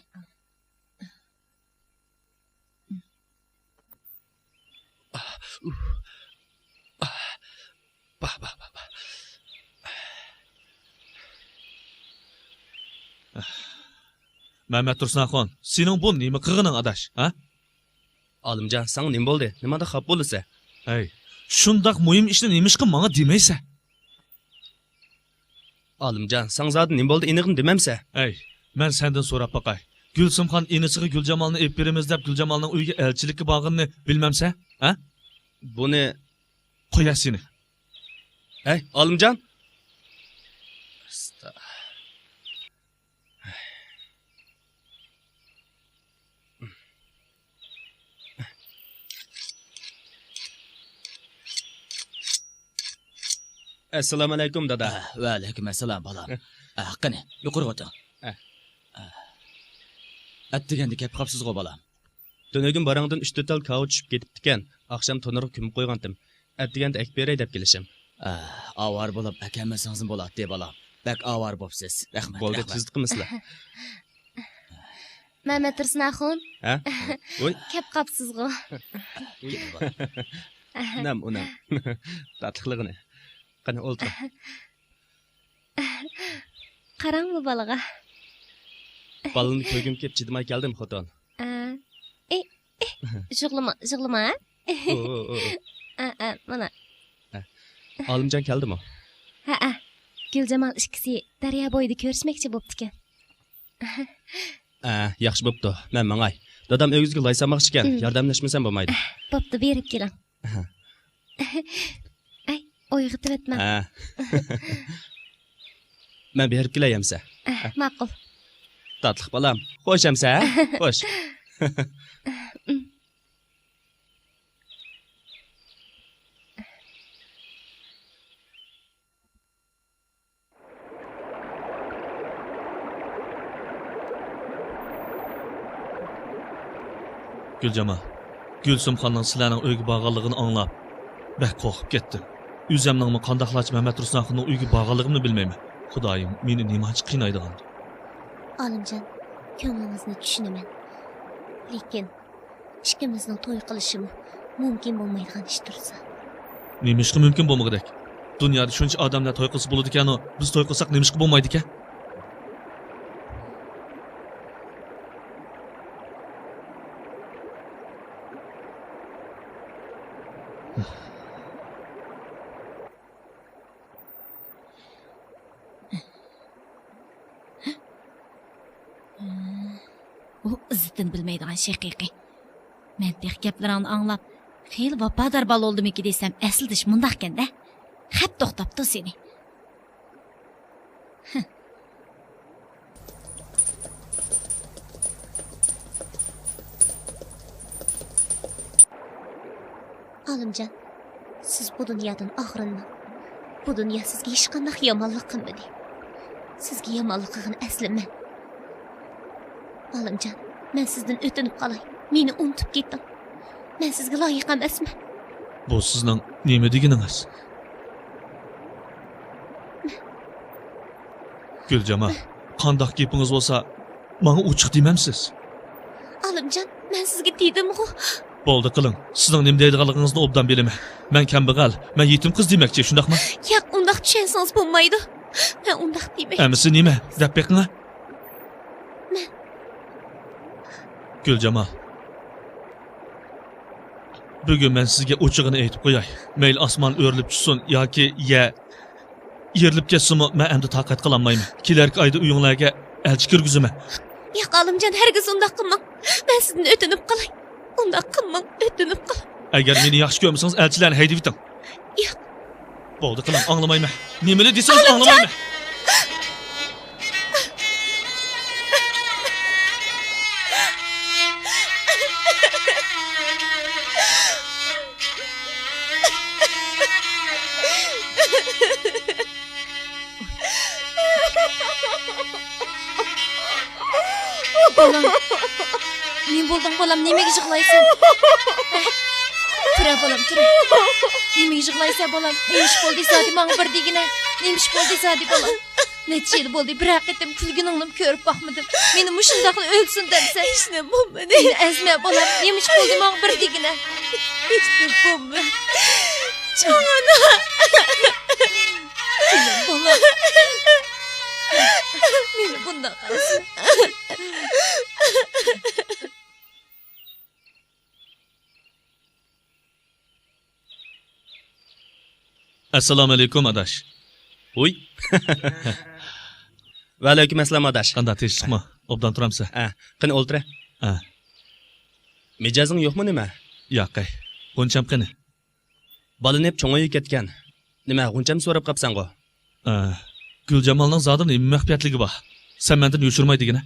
باھ، باھ، باھ، باھ. مەمەت تۇرسۇن ئاخۇن، سېنىڭ بۇ نېمە قىلغىنىڭ، ئاداش، ھە؟ ئالىمجان، ساڭا نېمە بولدى؟ نېمانداق خاپا بولىسەن؟ ھەي، شۇنداق مۇھىم ئىشنى نېمىشقا ماڭا دېمەيسەن؟ ئالىمجان، ساڭا زادى نېمە بولدى؟ ئېنىقىنى دېمەمسەن؟ ھەي، مەن سەندىن سوراپ باقاي. گۈلسۈمخان ئىنىسىغا گۈلجامالنى ئېلىپ بېرىمىز دەپ گۈلجامالنىڭ ئۆيىگە ئەلچىلىككە بارغىنىنى بىلمەمسەن، ھە؟ بۇنى قويە سېنى. ھەي، ئالىمجان! ئەسسالامۇئەلەيكۇم، دادا. ئە، ۋەئەلەيكۇم ئەسسالام، بالام. ئە. ئە، قېنى، يۇقىرىغا ئۆتۈڭ. ئە. ئە. ئەتىگەندە كەپ قاپسىزغۇ، بالام. تۈنۈگۈن باراڭدىن ئۈچ تۆت تال كاۋا چۈشۈپ كېتىپتىكەن. ئاخشام تونۇرغا كۆمۈپ قويغانتىم. ئەتىگەندە ئەكىپ بېرەي دەپ كېلىشىم. ئە، ئاۋارە بولۇپ ئەكەلمىسىڭىزمۇ بولاتتى، بالام. بەك ئاۋارە بوپسىز. رەھمەت، بولدى، رەھمەت. تېزلىق قىلمىسىلە. مەمەتتۇرسۇن ئاخۇن. ھە؟ ۋوي. كەپ قاپسىزغۇ. ئۇنام، ئۇنام. تاتلىقلىقىنى. قېنى، ئولتۇر. قاراڭ بۇ بالىغا. بالىنى كۆرگۈم كېلىپ چىدىماي كەلدىم، خوتۇن. ئە، ئى، ئى، يىغلىما، يىغلىما، ھە؟ ئۇ، ئۇ، ئۇ، ئۇ. ئە، ئە، مانا. ئە. ئالىمجان كەلدىمۇ؟ ھەئە. گۈلجامال ئىككىسى دەريا بويىدا كۆرۈشمەكچى بوپتىكەن. ئە، ياخشى بوپتۇ. مەن ماڭاي. دادام ئۆگزىگە لاي سالماقچىكەن. ئىم. ياردەملەشمىسەم بولمايدۇ. بوپتۇ، بېرىپ كېلىڭ. ئەي، ئويغىتىۋەتمەڭ. ھە. مەن بېرىپ كېلەي ئەمسە. ئە، ماقۇل. تاتلىق بالام. خوش ئەمسە، ھە؟ خوش. گۈلجامال، گۈلسۈمخاننىڭ سىلەرنىڭ ئۆيگە بارغانلىقىنى ئاڭلاپ، بەك قورقۇپ كەتتىم. ئۆزەمنىڭمۇ قانداقلارچە مەمەتتۇرسۇن ئاخۇننىڭ ئۆيىگە بارغانلىقىمنى بىلمەيمەن. خۇدايىم، مېنى نېمانچە قىينايدىغاندۇ؟ ئالىمجان، كۆڭلىڭىزنى چۈشىنىمەن. لېكىن ئىككىمىزنىڭ توي قىلىشىمۇ مۇمكىن بولمايدىغان ئىش تۇرسا. نېمىشقا مۇمكىن بولمىغۇدەك؟ دۇنيادا شۇنچە ئادەملەر توي قىلسا بولىدىكەنۇ، بىز توي قىلساق نېمىشقا بولمايدىكەن؟ ئۇ ئىززىتىنى بىلمەيدىغان شەقىقى. مەن تېخى گەپلىرىڭنى ئاڭلاپ، خېلى ۋاپادار بالا بولدىمىكى دېسەم، ئەسلىدە ئىش مۇنداقكەن-دە. خەپ توختاپتۇ سېنى. ئالىمجان، سىز بۇ دۇنيادىن ئاغرىنماڭ. بۇ دۇنيا سىزگە ھېچقانداق يامانلىق قىلمىدى. سىزگە يامانلىق قىلغىنى ئەسلى مەن. ئالىمجان، مەن سىزدىن ئۆتۈنۈپ قالاي. مېنى ئۇنتۇپ كېتىڭ. مەن سىزگە لايىق ئەمەسمەن. بۇ سىزنىڭ نېمە دېگىنىڭىز؟ گۈلجامال، قانداق گېپىڭىز بولسا، ماڭا ئوچۇق دېمەمسىز؟ ئالىمجان، مەن سىزگە دېدىمغۇ. بولدى قىلىڭ، سىزنىڭ نېمە دەيدىغانلىقىڭىزنى ئوبدان بىلىمەن. مەن كەمبەغەل، مەن يېتىم قىز دېمەكچى، شۇنداقمۇ؟ ياق، ئۇنداق چۈشەنسىڭىز بولمايدۇ. مەن ئۇنداق دېمەي. ئەمىسە نېمە؟ دەپ بېقىڭا. مەن. گۈلجامال، بۈگۈن مەن سىزگە ئوچۇقىنى ئېيتىپ قوياي. مەيلى ئاسمان ئۆرۈلۈپ چۈشسۇن ياكى يەر يېرىلىپ كەتسىمۇ، مەن ئەمدى تاقەت قىلالمايمەن. كېلەركى ئايدا ئۆيۈڭلارگە ئەلچى كىرگۈزىمەن. ياق، ئالىمجان، ھەرگىز ئۇنداق قىلماڭ. مەن سىزدىن ئۆتۈنۈپ قالاي. ئۇنداق قىلماڭ، ئۆتۈنۈپ قالاي. ئەگەر مېنى ياخشى كۆرمىسىڭىز، ئەلچىلەرنى ھەيدىۋېتىڭ. ياق. بولدى قىلىڭ، ئاڭلىمايمەن. نېمىنى دېسىڭىز، ئالىمجان! ئاڭلىمايمەن. بالام، نېمە بولدۇڭ، بالام؟ نېمىگە يىغلايسەن؟ ھە؟ تۇرە، بالام، تۇرە. نېمىگە يىغلايسەن، بالام؟ نېمە ئىش بولدى زادى، ماڭا بىر دېگىنە. نېمە ئىش بولدى زادى، بالام؟ نەچچە يىل بولدى، بىرەر قېتىم كۈلگىنىڭنىمۇ كۆرۈپ باقمىدىم. مېنى مۇشۇنداقلا ئۆلسۇن دەمسەن؟ ھېچنېمە بولمىدى. مېنى ئەزمە، بالام. نېمە ئىش بولدى، ماڭا بىر دېگىنە. ھېچنېمە بولمىدى. جان ئانا. جېنىم بالام. مېنى بۇنداق ئەزمە. ئەسسالامۇئەلەيكۇم، ئاداش. ۋۇي. ۋەئەلەيكۇم ئەسسالام، ئاداش. قانداق، تىنچلىقمۇ؟ ئوبدان تۇرامسەن؟ ھە، قېنى ئولتۇرە. ھە. مىجەزىڭ يوقمۇ نېمە؟ ياقەي. غۇنچەم قېنى؟ بالىنى ئېلىپ چوڭ ئۆيگە كەتكەن. نېمە، غۇنچەمنى سوراپ قاپسەنغۇ؟ ئە، گۈلجامالنىڭ زادى نېمە مەخپىيەتلىكى بار؟ سەن مەندىن يوشۇرماي دېگىنە.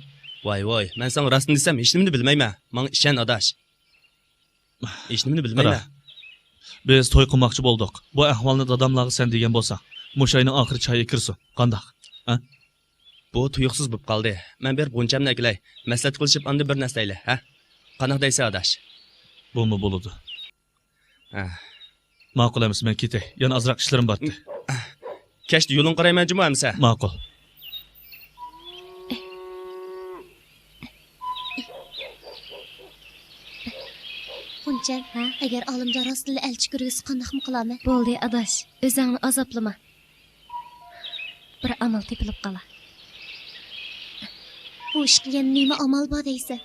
ۋاي، ۋاي، مەن ساڭا راستىنى دېسەم، ھېچنېمىنى بىلمەيمەن. ماڭا ئىشەن، ئاداش. ھېچنېمىنى بىلمەيمەن. قارا، بىز توي قىلماقچى بولدۇق. بۇ ئەھۋالنى داداملارغا سەن دېگەن بولساڭ، مۇشۇ ئاينىڭ ئاخىرى چاي ئەكىرسۇن. قانداق؟ ھە؟ بۇ تۇيۇقسىز بوپ قالدى. مەن بېرىپ غۇنچەمنى ئەكېلەي. مەسلىھەت قىلىشىپ، ئاندىن بىر نەرسە دەيلى، ھە؟ قانداق دەيسەن، ئاداش؟ بۇمۇ بولىدۇ. ھە. ماقۇل ئەمىسە، مەن كېتەي. يەنە ئازراق ئىشلىرىم بارتتى. كەچتە يولۇڭ قارايمەن جۇمۇ ئەمىسە. ماقۇل. غۇنچەم، ھە؟ ئەگەر ئالىمجان راستتىنلا ئەلچى كۆرگۈزسە قانداقمۇ قىلارمەن؟ بولدى، ئاداش، ئۆزۈڭنى ئازابلىما. بىر ئامال تېپىلىپ قالا. بۇ ئىشقا يەنە نېمە ئامال بار دەيسەن؟